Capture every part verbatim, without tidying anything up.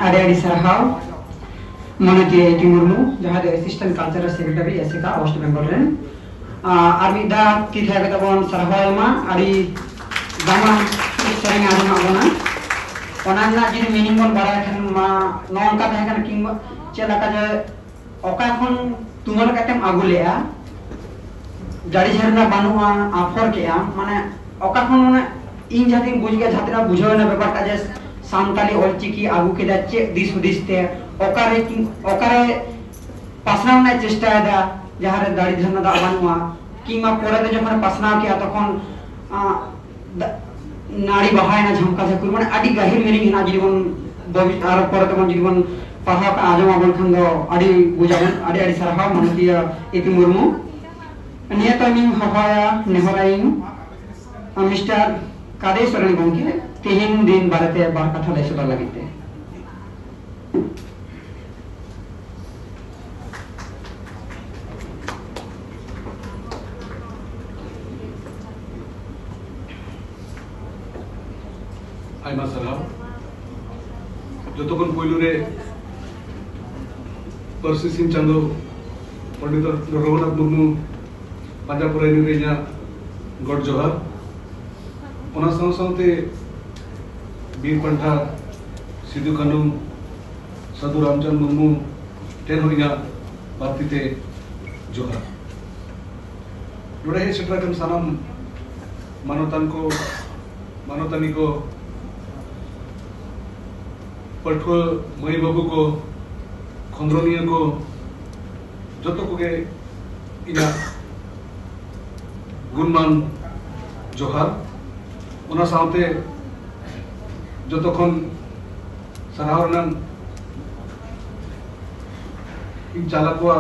ᱟᱹᱰᱤ ᱟᱹᱰᱤ ᱥᱟᱨᱦᱟᱣ ᱢᱟᱱᱚᱛᱤᱭᱟᱹ ᱤ ᱴᱤ ᱢᱩᱨᱢᱩ, ᱡᱟᱦᱟᱸᱭ ᱫᱚ assistant cultural secretary ASECA West Bengal ᱨᱮᱱ᱾ ᱟᱨ ᱢᱤᱫ ᱫᱷᱟᱣ ᱛᱤ ᱛᱷᱟᱭᱚ ᱠᱟᱛᱮ ᱵᱚᱱ ᱥᱟᱨᱦᱟᱣ ᱮᱢᱟ᱾ ᱟᱹᱰᱤ ᱫᱟᱢᱟᱱ ᱥᱮᱨᱮᱧ ᱟᱸᱡᱚᱢᱟᱜ ᱵᱚᱱᱟ᱾ ᱚᱱᱟ ᱨᱮᱱᱟᱜ ᱡᱩᱫᱤ ᱢᱤᱱᱤᱝ ᱵᱚᱱ ᱵᱟᱲᱟᱭ ᱠᱷᱟᱱ ᱢᱟ, ᱱᱚᱜᱼᱚ ᱱᱚᱝᱠᱟ ᱛᱟᱦᱮᱸ ᱠᱟᱱᱟ, ᱠᱤᱝᱵᱟ ᱪᱮᱫ ᱞᱮᱠᱟ ᱡᱮ ᱚᱠᱟ ᱠᱷᱚᱱ ᱛᱩᱢᱟᱹᱞ ᱠᱟᱛᱮᱢ ᱟᱹᱜᱩ ᱞᱮᱜᱼᱟ, ᱡᱟᱹᱲᱤ ᱡᱷᱟᱨᱱᱟ ᱵᱟᱹᱱᱩᱜᱼᱟ, ᱟᱯᱷᱚᱨ ᱠᱮᱜᱼᱟ, ᱢᱟᱱᱮ ᱚᱠᱟ ᱠᱷᱚᱱ, ᱢᱟᱱᱮ ᱤᱧ ᱡᱟᱦᱟᱸ ᱛᱤᱱᱟᱹᱜ ᱵᱩᱡᱽ ᱠᱮᱜᱼᱟ, ᱡᱟᱦᱟᱸ ᱛᱤᱱᱟᱹᱜ ᱵᱩᱡᱷᱟᱹᱣ ᱮᱱᱟ ᱵᱮᱯᱟᱨᱴᱟ ᱡᱮ ᱥᱟᱱᱛᱟᱞᱤ ᱚᱞᱪᱤᱠᱤ ᱟᱹᱜᱩ ᱠᱮᱫᱟ ᱪᱮᱫ ᱫᱤᱥ ᱦᱩᱫᱤᱥ ᱛᱮ, ᱚᱠᱟᱨᱮ ᱠᱤ-, ᱚᱠᱟᱨᱮ ᱯᱟᱥᱱᱟᱣ ᱨᱮᱱᱟᱜ ᱪᱮᱥᱴᱟᱭᱮᱫᱟ, ᱡᱟᱦᱟᱸᱨᱮ ᱫᱟᱲᱮ ᱫᱷᱟᱨᱱᱟ ᱫᱟᱜ ᱵᱟᱹᱱᱩᱜᱼᱟ, ᱠᱤᱝᱵᱟ ᱯᱚᱨᱮᱛᱮ ᱡᱚᱠᱷᱚᱱ ᱯᱟᱥᱱᱟᱣ ᱠᱮᱜᱼᱟ ᱛᱚᱠᱷᱚᱱ, ᱟᱸ, ᱫᱟ-, ᱱᱟᱹᱲᱤ ᱵᱟᱦᱟᱭᱮᱱᱟ ᱡᱷᱟᱢᱠᱟ ᱡᱷᱟᱹᱠᱩᱨ, ᱢᱟᱱᱮ ᱟᱹᱰᱤ ᱜᱟᱹᱦᱤᱨ ᱢᱤᱱᱤᱝ ᱦᱮᱱᱟᱜᱼᱟ᱾ ᱡᱩᱫᱤ ᱵᱚᱱ ᱵᱷᱚᱵᱤ-, ᱟᱨᱚ ᱯᱚᱨᱮ ᱛᱮᱵᱚᱱ ᱡᱩᱫᱤ ᱵᱚᱱ ᱯᱟᱲᱦᱟᱣ ᱠᱟᱜᱼᱟ, ᱟᱸᱡᱚᱢ ᱟᱵᱚᱱ ᱠᱷᱟᱱ ᱫᱚ ᱟᱹᱰᱤ ᱵᱩᱡᱟᱵᱚᱱ᱾ ᱟᱹᱰᱤ ᱟᱹᱰᱤ ᱥᱟᱨᱦᱟᱣ ᱢᱟᱱᱚᱛᱤᱭᱟᱹ ᱤ ᱯᱤ ᱢᱩᱨᱢᱩ᱾ ᱱᱤᱭᱟᱹ ᱛᱟᱭᱚᱢᱤᱧ ᱦᱚᱦᱚᱭᱟ, ᱱᱮᱦᱚᱨᱟᱭᱤᱧ, ᱟᱸ, ᱢᱤᱥᱴᱟᱨ ᱠᱟᱫᱮ ᱥᱚᱨᱮᱱ ᱜᱚᱢᱠᱮ ᱛᱮᱦᱮᱧ ᱫᱤᱱ ᱵᱟᱨᱮᱛᱮ ᱵᱟᱨ ᱠᱟᱛᱷᱟ ᱞᱟᱹᱭ ᱥᱚᱫᱚᱨ ᱞᱟᱹᱜᱤᱫ ᱛᱮ᱾ ᱟᱭᱢᱟ ᱥᱟᱨᱦᱟᱣ᱾ ᱡᱚᱛᱚ ᱠᱷᱚᱱ ᱯᱳᱭᱞᱳ ᱨᱮ ᱯᱟᱹᱨᱥᱤ ᱥᱤᱧ ᱪᱟᱸᱫᱳ ᱯᱚᱱᱰᱤᱛ ᱨᱚᱜᱷᱩᱱᱟᱛᱷ ᱢᱩᱨᱢᱩ ᱯᱟᱸᱡᱟ ᱯᱚᱨᱟᱭᱱᱤ ᱨᱮ ᱤᱧᱟᱹᱜ ᱜᱚᱰ ᱡᱚᱦᱟᱨ᱾ ᱚᱱᱟ ᱥᱟᱶ ᱥᱟᱶᱛᱮ ᱵᱤᱨ ᱯᱟᱱᱛᱷᱟ ᱥᱤᱫᱩ ᱠᱟᱹᱱᱦᱩ ᱥᱟᱹᱫᱷᱩ ᱨᱟᱢᱪᱟᱸᱫᱽ ᱢᱩᱨᱢᱩ ᱴᱷᱮᱱ ᱦᱚᱸ ᱤᱧᱟᱹᱜ ᱵᱟᱹᱲᱛᱤ ᱛᱮ ᱡᱚᱦᱟᱨ᱾ ᱱᱚᱰᱮ ᱦᱮᱡ ᱥᱮᱴᱮᱨ ᱟᱠᱟᱱ ᱥᱟᱱᱟᱢ ᱢᱟᱱᱚᱛᱟᱱ ᱠᱚ, ᱢᱟᱱᱚᱛᱟᱱᱤ ᱠᱚ, ᱯᱟᱹᱴᱷᱩᱣᱟᱹ ᱢᱟᱹᱭ ᱵᱟᱹᱵᱩ ᱠᱚ, ᱠᱷᱚᱸᱫᱽᱨᱚᱱᱤᱭᱟᱹ ᱠᱚ, ᱡᱚᱛᱚ ᱠᱚᱜᱮ ᱤᱧᱟᱹᱜ ᱜᱩᱱᱢᱟᱱ ᱡᱚᱦᱟᱨ᱾ ᱚᱱᱟ ᱥᱟᱶᱛᱮ ᱡᱚᱛᱚ ᱠᱷᱚᱱ ᱥᱟᱨᱦᱟᱣ ᱨᱮᱱᱟᱜ ᱤᱧ ᱪᱟᱞ ᱟᱠᱚᱣᱟ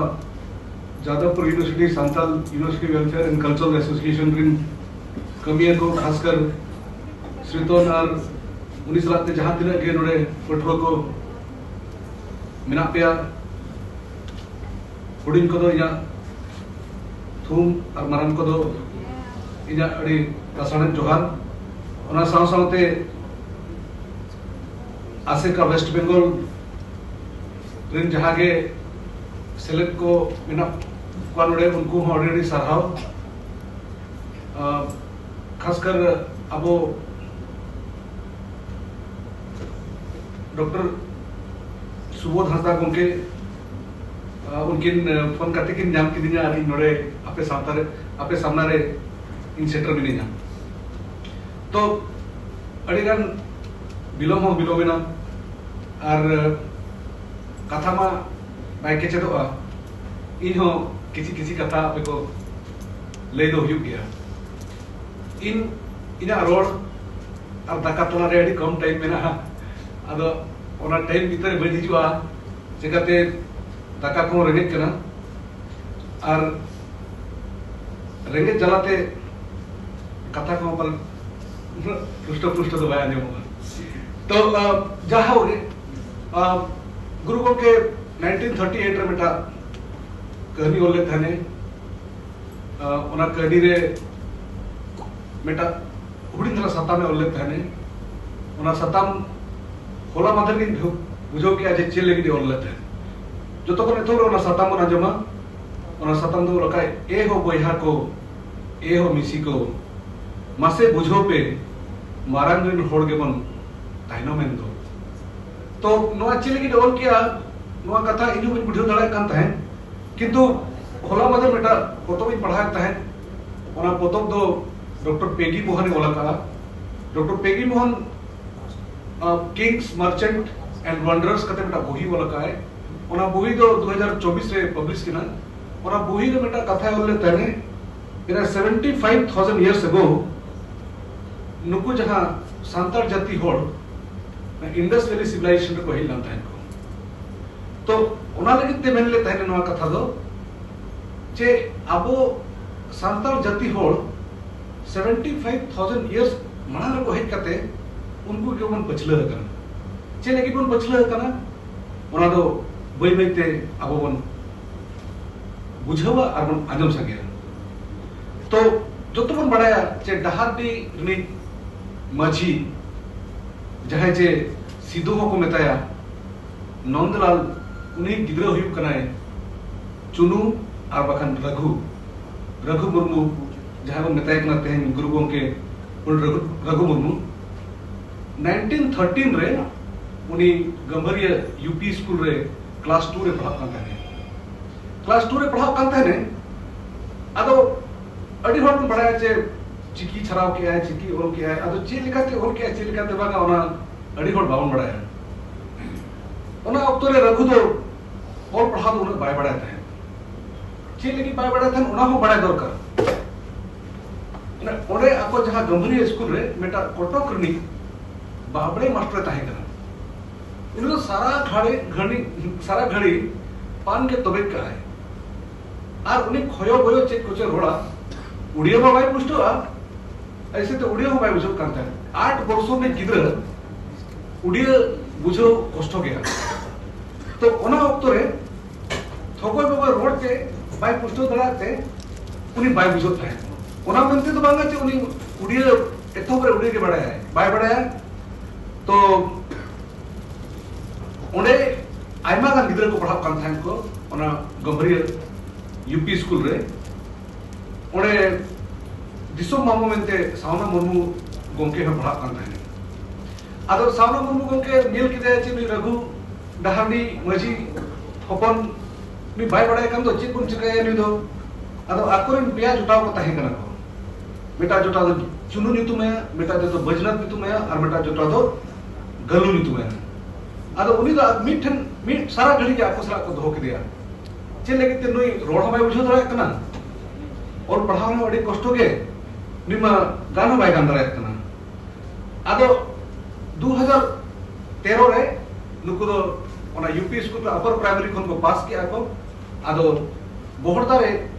Jadavpur university Santal university welfare and cultural association ᱨᱮᱱ ᱠᱟᱹᱢᱤᱭᱟᱹ ᱠᱚ, ᱠᱷᱟᱥᱠᱟᱨ ᱥᱨᱤᱛᱚᱱ ᱟᱨ ᱩᱱᱤ ᱥᱟᱞᱟᱜ ᱛᱮ ᱡᱟᱦᱟᱸ ᱛᱤᱱᱟᱹᱜ ᱜᱮ ᱱᱚᱰᱮ ᱯᱟᱹᱴᱷᱩᱣᱟᱹ ᱠᱚ ᱢᱮᱱᱟᱜ ᱯᱮᱭᱟ᱾ ᱦᱩᱰᱤᱧ ᱠᱚᱫᱚ ᱤᱧᱟᱹᱜ ᱛᱷᱩᱢ ᱟᱨ ᱢᱟᱨᱟᱝ ᱠᱚᱫᱚ ᱤᱧᱟᱹᱜ ᱟᱹᱰᱤ ᱞᱟᱥᱟᱲᱦᱮᱫ ᱡᱚᱦᱟᱨ᱾ ᱚᱱᱟ ᱥᱟᱶ ᱥᱟᱶᱛᱮ ᱟᱥᱮᱠᱟ ᱳᱭᱮᱥᱴ ᱵᱮᱝᱜᱚᱞ ᱨᱮᱱ ᱡᱟᱦᱟᱸ ᱜᱮ ᱥᱮᱞᱮᱫ ᱠᱚ ᱢᱮᱱᱟᱜ ᱠᱚᱣᱟ ᱱᱚᱰᱮ, ᱩᱱᱠᱩ ᱦᱚᱸ ᱟᱹᱰᱤ ᱟᱹᱰᱤ ᱥᱟᱨᱦᱟᱣ᱾ ᱟᱸ, ᱠᱷᱟᱥᱠᱟᱨ ᱟᱵᱚ ᱰᱚᱠᱴᱚᱨ ᱥᱩᱵᱳᱫᱷ ᱦᱟᱸᱥᱫᱟ ᱜᱚᱢᱠᱮ, ᱟᱸ, ᱩᱱᱠᱤᱱ, ᱟᱸ, ᱯᱷᱳᱱ ᱠᱟᱛᱮ ᱠᱤᱱ ᱧᱟᱢ ᱠᱤᱫᱤᱧᱟ ᱟᱨ ᱤᱧ ᱱᱚᱰᱮ ᱟᱯᱮ ᱥᱟᱶᱛᱟ ᱨᱮ, ᱟᱯᱮ ᱥᱟᱢᱱᱟ ᱨᱮ ᱤᱧ ᱥᱮᱴᱮᱨ ᱢᱤᱱᱟᱹᱧᱟ᱾ ᱛᱚ ᱟᱹᱰᱤ ᱜᱟᱱ ᱵᱤᱞᱚᱢ ᱦᱚᱸ ᱵᱤᱞᱚᱢ ᱮᱱᱟ ᱟᱨ, ᱟᱸ, ᱠᱟᱛᱷᱟ ᱢᱟ ᱵᱟᱭ ᱠᱮᱪᱮᱫᱚᱜᱼᱟ, ᱤᱧ ᱦᱚᱸ ᱠᱤᱪᱷᱤ ᱠᱤᱪᱷᱤ ᱠᱟᱛᱷᱟ ᱟᱯᱮ ᱠᱚ ᱞᱟᱹᱭ ᱫᱚ ᱦᱩᱭᱩᱜ ᱜᱮᱭᱟ᱾ ᱤᱧ, ᱤᱧᱟᱹᱜ ᱨᱚᱲ ᱟᱨ ᱫᱟᱠᱟ ᱛᱟᱞᱟᱨᱮ ᱟᱹᱰᱤ ᱠᱚᱢ ᱴᱟᱭᱤᱢ ᱢᱮᱱᱟᱜᱼᱟ, ᱟᱫᱚ ᱚᱱᱟ ᱴᱟᱭᱤᱢ ᱵᱷᱤᱛᱨᱤ ᱨᱮ ᱵᱟᱹᱧ ᱦᱤᱡᱩᱜᱼᱟ, ᱪᱤᱠᱟᱹᱛᱮ ᱫᱟᱠᱟ ᱠᱚᱦᱚᱸ ᱨᱮᱸᱜᱮᱡ ᱠᱟᱱᱟ ᱟᱨ ᱨᱮᱸᱜᱮᱡ ᱡᱟᱞᱟᱛᱮ ᱠᱟᱛᱷᱟ ᱠᱚᱦᱚᱸ ᱯᱟᱞᱮ ᱩᱱᱟᱹᱜ ᱯᱩᱥᱴᱟᱹ ᱯᱩᱥᱴᱟᱹ ᱫᱚ ᱵᱟᱭ ᱟᱸᱡᱚᱢᱚᱜᱼᱟ᱾ ᱛᱚ, ᱟ, ᱡᱟᱦᱟᱸ ᱜᱮ, ᱟ, ᱜᱩᱨᱩ ᱜᱚᱢᱠᱮ ᱱᱟᱭᱤᱱᱴᱤᱱ ᱛᱷᱟᱨᱴᱤ ᱮᱭᱤᱴ ᱨᱮ ᱢᱤᱫᱴᱟᱝ ᱠᱟᱹᱦᱱᱤ ᱚᱞ ᱞᱮᱫ ᱛᱟᱦᱮᱱᱮ᱾ ᱟ, ᱚᱱᱟ ᱠᱟᱹᱦᱱᱤ ᱨᱮ ᱢᱤᱫᱴᱟᱝ ᱦᱩᱰᱤᱧ ᱫᱷᱟᱨᱟ ᱥᱟᱛᱟᱢᱮ ᱚᱞ ᱞᱮᱫ ᱛᱟᱦᱮᱱᱮ᱾ ᱚᱱᱟ ᱥᱟᱛᱟᱢ ᱦᱚᱞᱟ ᱢᱟᱫᱷᱮᱨ ᱜᱤᱧ ᱵᱩᱡᱷᱟᱹᱣ, ᱵᱩᱡᱷᱟᱹᱣ ᱠᱮᱜᱼᱟ ᱡᱮ ᱪᱮᱫ ᱞᱟᱹᱜᱤᱫ ᱮ ᱚᱞ ᱞᱮᱫ ᱛᱟᱦᱮᱸᱫ᱾ ᱡᱚᱛᱚ ᱠᱷᱚᱱ ᱮᱛᱚᱦᱚᱵ ᱨᱮ ᱚᱱᱟ ᱥᱟᱛᱟᱢ ᱵᱚᱱ ᱟᱸᱡᱚᱢᱟ᱾ ᱚᱱᱟ ᱥᱟᱛᱟᱢ ᱫᱚ ᱚᱞ ᱟᱠᱟᱫ, "ᱮ ᱦᱳ ᱵᱚᱭᱦᱟ ᱠᱚ, ᱮ ᱦᱳ ᱢᱤᱥᱤ ᱠᱚ, ᱢᱟᱥᱮ ᱵᱩᱡᱷᱟᱹᱣ ᱯᱮ, ᱢᱟᱨᱟᱝ ᱨᱮᱱ ᱦᱚᱲ ᱜᱮᱵᱚᱱ ᱛᱟᱭᱱᱚᱢᱮᱱ ᱫᱚ᱾" ᱛᱚ ᱱᱚᱣᱟ ᱪᱮᱫ ᱞᱟᱹᱜᱤᱫ ᱮ ᱚᱞ ᱠᱮᱜᱼᱟ, ᱱᱚᱣᱟ ᱠᱟᱛᱷᱟ ᱤᱧ ᱦᱚᱸ ᱵᱟᱹᱧ ᱵᱩᱡᱷᱟᱹᱣ ᱫᱟᱲᱮᱭᱟᱜ ᱠᱟᱱ ᱛᱟᱦᱮᱸᱫ᱾ ᱠᱤᱱᱛᱩ ᱦᱚᱞᱟ ᱢᱟᱫᱷᱮᱨ ᱢᱤᱫᱴᱟᱝ ᱯᱚᱛᱚᱵ ᱤᱧ ᱯᱟᱲᱦᱟᱣᱮᱫ ᱛᱟᱦᱮᱸᱫ᱾ ᱚᱱᱟ ᱯᱚᱛᱚᱵ ᱫᱚ ᱰᱚᱠᱴᱚᱨ ᱯᱮᱜᱤ ᱢᱳᱦᱚᱱᱮ ᱚᱞ ᱟᱠᱟᱫᱼᱟ᱾ ᱰᱚᱠᱴᱚᱨ ᱯᱮᱜᱤ ᱢᱳᱦᱚᱱ, ᱟᱸ, Kings, Merchant and Wanderers ᱠᱟᱛᱮ ᱢᱤᱫᱴᱟᱝ ᱵᱳᱦᱤ ᱚᱞ ᱟᱠᱟᱫᱼᱟᱭ᱾ ᱚᱱᱟ ᱵᱳᱦᱤ ᱫᱚ ᱫᱩ ᱦᱟᱡᱟᱨ ᱪᱚᱵᱵᱤᱥ ᱨᱮ ᱯᱟᱵᱽᱞᱤᱥ ᱠᱟᱱᱟ᱾ ᱚᱱᱟ ᱵᱳᱦᱤ ᱨᱮ ᱢᱤᱫᱴᱟᱝ ᱠᱟᱛᱷᱟᱭ ᱚᱞ ᱞᱮᱫ ᱛᱟᱦᱮᱸᱫ, ᱯᱨᱟᱭ seventy five thousand years ago ᱱᱩᱠᱩ ᱡᱟᱦᱟᱸ ᱥᱟᱱᱛᱟᱲ ᱡᱟᱹᱛᱤ ᱦᱚᱲ Indus Valley Civilization ᱨᱮᱠᱚ ᱦᱮᱡ ᱞᱮᱱ ᱛᱟᱦᱮᱸᱫ ᱠᱚ᱾ ᱛᱚ ᱚᱱᱟ ᱞᱟᱹᱜᱤᱫ ᱛᱮ ᱢᱮᱱ ᱞᱮᱫ ᱛᱟᱦᱮᱸᱫ ᱱᱚᱣᱟ ᱠᱟᱛᱷᱟ ᱫᱚ, ᱡᱮ ᱟᱵᱚ ᱥᱟᱱᱛᱟᱲ ᱡᱟᱹᱛᱤ ᱦᱚᱲ seventy five thousand years ᱢᱟᱲᱟᱝ ᱨᱮᱠᱚ ᱦᱮᱡ ᱠᱟᱛᱮ ᱩᱱᱠᱩ ᱜᱮᱵᱚᱱ ᱯᱟᱹᱪᱷᱞᱟᱹ ᱟᱠᱟᱱᱟ᱾ ᱪᱮᱫ ᱞᱟᱹᱜᱤᱫ ᱵᱚᱱ ᱯᱟᱹᱪᱷᱞᱟᱹ ᱟᱠᱟᱱᱟ, ᱚᱱᱟ ᱫᱚ ᱵᱟᱹᱭ ᱵᱟᱹᱭ ᱛᱮ ᱟᱵᱚ ᱵᱚᱱ ᱵᱩᱡᱷᱟᱹᱣᱟ ᱟᱨ ᱵᱚᱱ ᱟᱸᱡᱚᱢ ᱥᱟᱸᱜᱮᱭᱟ᱾ ᱛᱚ ᱡᱚᱛᱚ ᱵᱚᱱ ᱵᱟᱲᱟᱭᱟ ᱡᱮ ᱰᱟᱦᱟᱨᱰᱤ ᱨᱤᱱᱤᱡ ᱢᱟᱹᱡᱷᱤ, ᱡᱟᱦᱟᱸᱭ ᱡᱮ ᱥᱤᱫᱩ ᱦᱚᱸᱠᱚ ᱢᱮᱛᱟᱭᱟ, ᱱᱚᱱᱫᱚᱞᱟᱞ, ᱩᱱᱤ ᱜᱤᱫᱽᱨᱟᱹ ᱦᱩᱭᱩᱜ ᱠᱟᱱᱟᱭ ᱪᱩᱱᱩ ᱟᱨ ᱵᱟᱠᱷᱟᱱ ᱨᱟᱹᱜᱷᱩ, ᱨᱟᱹᱜᱷᱩ ᱢᱩᱨᱢᱩ, ᱡᱟᱦᱟᱸᱭ ᱵᱚᱱ ᱢᱮᱛᱟᱭ ᱠᱟᱱᱟ ᱛᱮᱦᱮᱧ ᱜᱩᱨᱩ ᱜᱚᱢᱠᱮ ᱯᱚᱱᱰᱤᱛ ᱨᱟᱹᱜᱷᱩ, ᱨᱟᱹᱜᱷᱩ ᱢᱩᱨᱢᱩ᱾ ᱱᱟᱭᱤᱱᱴᱤᱱ ᱛᱷᱟᱨᱴᱤᱱ ᱨᱮ ᱩᱱᱤ ᱜᱟᱹᱢᱵᱷᱟᱹᱨᱤᱭᱟᱹ ᱭᱩ ᱯᱤ ᱥᱠᱩᱞ ᱨᱮ ᱠᱞᱟᱥ ᱴᱩ ᱨᱮ ᱯᱟᱲᱦᱟᱜ ᱠᱟᱱ ᱛᱟᱦᱮᱸᱱᱟ᱾ ᱠᱞᱟᱥ ᱴᱩ ᱨᱮ ᱯᱟᱲᱦᱟᱜ ᱠᱟᱱ ᱛᱟᱦᱮᱸᱱᱟ᱾ ᱟᱫᱚ ᱟᱹᱰᱤ ᱦᱚᱲ ᱵᱚᱱ ᱵᱟᱲᱟᱭᱟ ᱡᱮ ᱪᱤᱠᱤ ᱪᱷᱟᱨᱟᱣ ᱠᱮᱜᱼᱟᱭ, ᱪᱤᱠᱤ ᱚᱞ ᱠᱮᱜᱼᱟᱭ, ᱟᱫᱚ ᱪᱮᱫ ᱞᱮᱠᱟᱛᱮ ᱚᱞ ᱠᱮᱜᱼᱟᱭ, ᱪᱮᱫ ᱞᱮᱠᱟᱛᱮ ᱵᱟᱝᱟ, ᱚᱱᱟ ᱟᱹᱰᱤ ᱦᱚᱲ ᱵᱟᱵᱚᱱ ᱵᱟᱲᱟᱭᱟ᱾ ᱚᱱᱟ ᱚᱠᱛᱚ ᱨᱮ ᱨᱟᱹᱜᱷᱩ ᱫᱚ ᱚᱞ ᱯᱟᱲᱦᱟᱣ ᱫᱚ ᱩᱱᱟᱹᱜ ᱵᱟᱭ ᱵᱟᱲᱟᱭ ᱛᱟᱦᱮᱸᱫ᱾ ᱪᱮᱫ ᱞᱟᱹᱜᱤᱫ ᱵᱟᱭ ᱵᱟᱲᱟᱭ ᱛᱟᱦᱮᱸᱫ, ᱚᱱᱟ ᱦᱚᱸ ᱵᱟᱲᱟᱭ ᱫᱚᱨᱠᱟᱨ᱾ ᱚᱸᱰᱮ ᱟᱠᱚ ᱡᱟᱦᱟᱸ ᱜᱟᱹᱢᱵᱷᱟᱹᱨᱤᱭᱟᱹ ᱥᱠᱩᱞ ᱨᱮ ᱢᱤᱫᱴᱟᱝ ᱠᱚᱴᱚᱠ ᱨᱤᱱᱤᱡ ᱵᱟᱵᱽᱲᱮ ᱢᱟᱥᱴᱟᱨᱮ ᱛᱟᱦᱮᱸ ᱠᱟᱱᱟ᱾ ᱩᱱᱤ ᱫᱚ ᱥᱟᱨᱟ ᱜᱷᱟᱹᱲᱤ, ᱜᱷᱟᱹᱲᱤ, ᱥᱟᱨᱟ ᱜᱷᱟᱹᱲᱤ ᱯᱟᱱ ᱜᱮ ᱛᱚᱵᱮᱡ ᱠᱟᱜᱼᱟᱭ᱾ ᱟᱨ ᱩᱱᱤ ᱠᱷᱚᱭᱚ ᱵᱚᱭᱚ ᱪᱮᱫ ᱠᱚᱪᱚᱭ ᱨᱚᱲᱟ, ᱩᱲᱤᱭᱟᱹ ᱢᱟ ᱵᱟᱭ ᱯᱩᱥᱴᱟᱹᱜᱼᱟ, ᱮᱭᱥᱮ ᱛᱮ ᱩᱲᱤᱭᱟᱹ ᱦᱚᱸ ᱵᱟᱭ ᱵᱩᱡᱷᱟᱹᱜ ᱠᱟᱱ ᱛᱟᱦᱮᱸᱫ᱾ ᱟᱴ ᱵᱚᱨᱥᱚ ᱨᱤᱱᱤᱡ ᱜᱤᱫᱽᱨᱟᱹ ᱩᱲᱤᱭᱟᱹ ᱵᱩᱡᱷᱟᱹᱣ ᱠᱚᱥᱴᱚ ᱜᱮᱭᱟ᱾ ᱛᱚ ᱚᱱᱟ ᱚᱠᱛᱚ ᱨᱮ ᱛᱷᱚᱠᱚᱭ ᱵᱚᱠᱚᱭ ᱨᱚᱲ ᱛᱮ ᱵᱟᱭ ᱯᱩᱥᱴᱟᱹᱣ ᱫᱟᱲᱮᱭᱟᱜ ᱛᱮ ᱩᱱᱤ ᱵᱟᱭ ᱵᱩᱡᱷᱟᱹᱣ ᱛᱟᱦᱮᱸᱫ᱾ ᱚᱱᱟ ᱢᱮᱱᱛᱮ ᱫᱚ ᱵᱟᱝᱟ ᱡᱮ ᱩᱱᱤ ᱩᱲᱤᱭᱟᱹ ᱮᱛᱚᱦᱚᱵ ᱨᱮ ᱩᱲᱤᱭᱟᱹ ᱜᱮ ᱵᱟᱲᱟᱭᱟᱭ, ᱵᱟᱭ ᱵᱟᱲᱟᱭᱟ᱾ ᱛᱚ ᱚᱸᱰᱮ ᱟᱭᱢᱟ ᱜᱟᱱ ᱜᱤᱫᱽᱨᱟᱹ ᱠᱚ ᱯᱟᱲᱦᱟᱜ ᱠᱟᱱ ᱛᱟᱦᱮᱸᱫ ᱠᱚ ᱚᱱᱟ ᱜᱟᱹᱢᱵᱷᱟᱹᱨᱤᱭᱟᱹ ᱭᱩ ᱯᱤ ᱥᱠᱩᱞ ᱨᱮ᱾ ᱚᱸᱰᱮ ᱫᱤᱥᱚᱢ ᱢᱟᱢᱚ ᱢᱮᱱᱛᱮ ᱥᱟᱣᱱᱟ ᱢᱩᱨᱢᱩ ᱜᱚᱢᱠᱮ ᱦᱚᱸ ᱯᱟᱲᱦᱟᱜ ᱠᱟᱱ ᱛᱟᱦᱮᱸᱫ᱾ ᱟᱫᱚ ᱥᱟᱣᱱᱟ ᱢᱩᱨᱢᱩ ᱜᱚᱢᱠᱮ ᱧᱮᱞ ᱠᱮᱫᱟᱭ ᱡᱮ ᱱᱩᱭ ᱨᱟᱹᱜᱷᱩ ᱰᱟᱦᱟᱨᱰᱤ ᱢᱟᱹᱡᱷᱤ ᱦᱚᱯᱚᱱ ᱱᱩᱭ ᱵᱟᱭ ᱵᱟᱲᱟᱭ ᱠᱟᱱ ᱫᱚ, ᱪᱮᱫ ᱵᱚᱱ ᱪᱤᱠᱟᱹᱭᱟ ᱱᱩᱭ ᱫᱚ? ᱟᱫᱚ ᱟᱠᱚᱨᱮᱱ ᱯᱮᱭᱟ ᱡᱚᱴᱟᱣ ᱠᱚ ᱛᱟᱦᱮᱸ ᱠᱟᱱᱟ ᱠᱚ᱾ ᱢᱤᱫᱴᱟᱝ ᱡᱚᱴᱟᱣ ᱫᱚ ᱪᱩᱱᱩ ᱧᱩᱛᱩᱢ ᱟᱭᱟ, ᱢᱤᱫᱴᱟᱝ ᱡᱚᱴᱟᱣ ᱫᱚ ᱵᱟᱹᱡᱽᱱᱟᱛ ᱧᱩᱛᱩᱢ ᱟᱭᱟ, ᱟᱨ ᱢᱤᱫᱴᱟᱝ ᱡᱚᱴᱟᱣ ᱫᱚ ᱜᱟᱹᱞᱩ ᱧᱩᱛᱩᱢ ᱟᱭᱟ᱾ ᱟᱫᱚ ᱩᱱᱤ ᱫᱚ ᱢᱤᱫ ᱴᱷᱮᱱ ᱢᱤᱫ ᱥᱟᱨᱟ ᱜᱷᱟᱹᱲᱤ ᱜᱮ ᱟᱠᱚ ᱥᱟᱞᱟᱜ ᱠᱚ ᱫᱚᱦᱚ ᱠᱮᱫᱮᱭᱟ᱾ ᱪᱮᱫ ᱞᱟᱹᱜᱤᱫ ᱛᱮ ᱱᱩᱭ ᱨᱚᱲ ᱦᱚᱸ ᱵᱟᱭ ᱵᱩᱡᱷᱟᱹᱣ ᱫᱟᱲᱮᱭᱟᱜ ᱠᱟᱱᱟ, ᱚᱞ ᱯᱟᱲᱦᱟᱣ ᱦᱚᱸ ᱟᱹᱰᱤ ᱠᱚᱥᱴᱚ ᱜᱮ, ᱱᱩᱭ ᱢᱟ ᱜᱟᱱ ᱦᱚᱸ ᱵᱟᱭ ᱜᱟᱱ ᱫᱟᱲᱮᱭᱟᱜ ᱠᱟᱱᱟ᱾ ᱟᱫᱚ ᱫᱩ ᱦᱟᱡᱟᱨ ᱛᱮᱨᱚ ᱨᱮ ᱱᱩᱠᱩ ᱫᱚ ᱚᱱᱟ ᱭᱩ ᱯᱤ ᱥᱠᱩᱞ ᱨᱮ ᱟᱯᱟᱨ ᱯᱨᱟᱭᱢᱟᱨᱤ ᱠᱷᱚᱱ ᱠᱚ ᱯᱟᱥ ᱠᱮᱜᱼᱟ ᱠᱚ᱾ ᱟᱫᱚ ᱵᱚᱦᱚᱲᱫᱟ ᱨᱮ,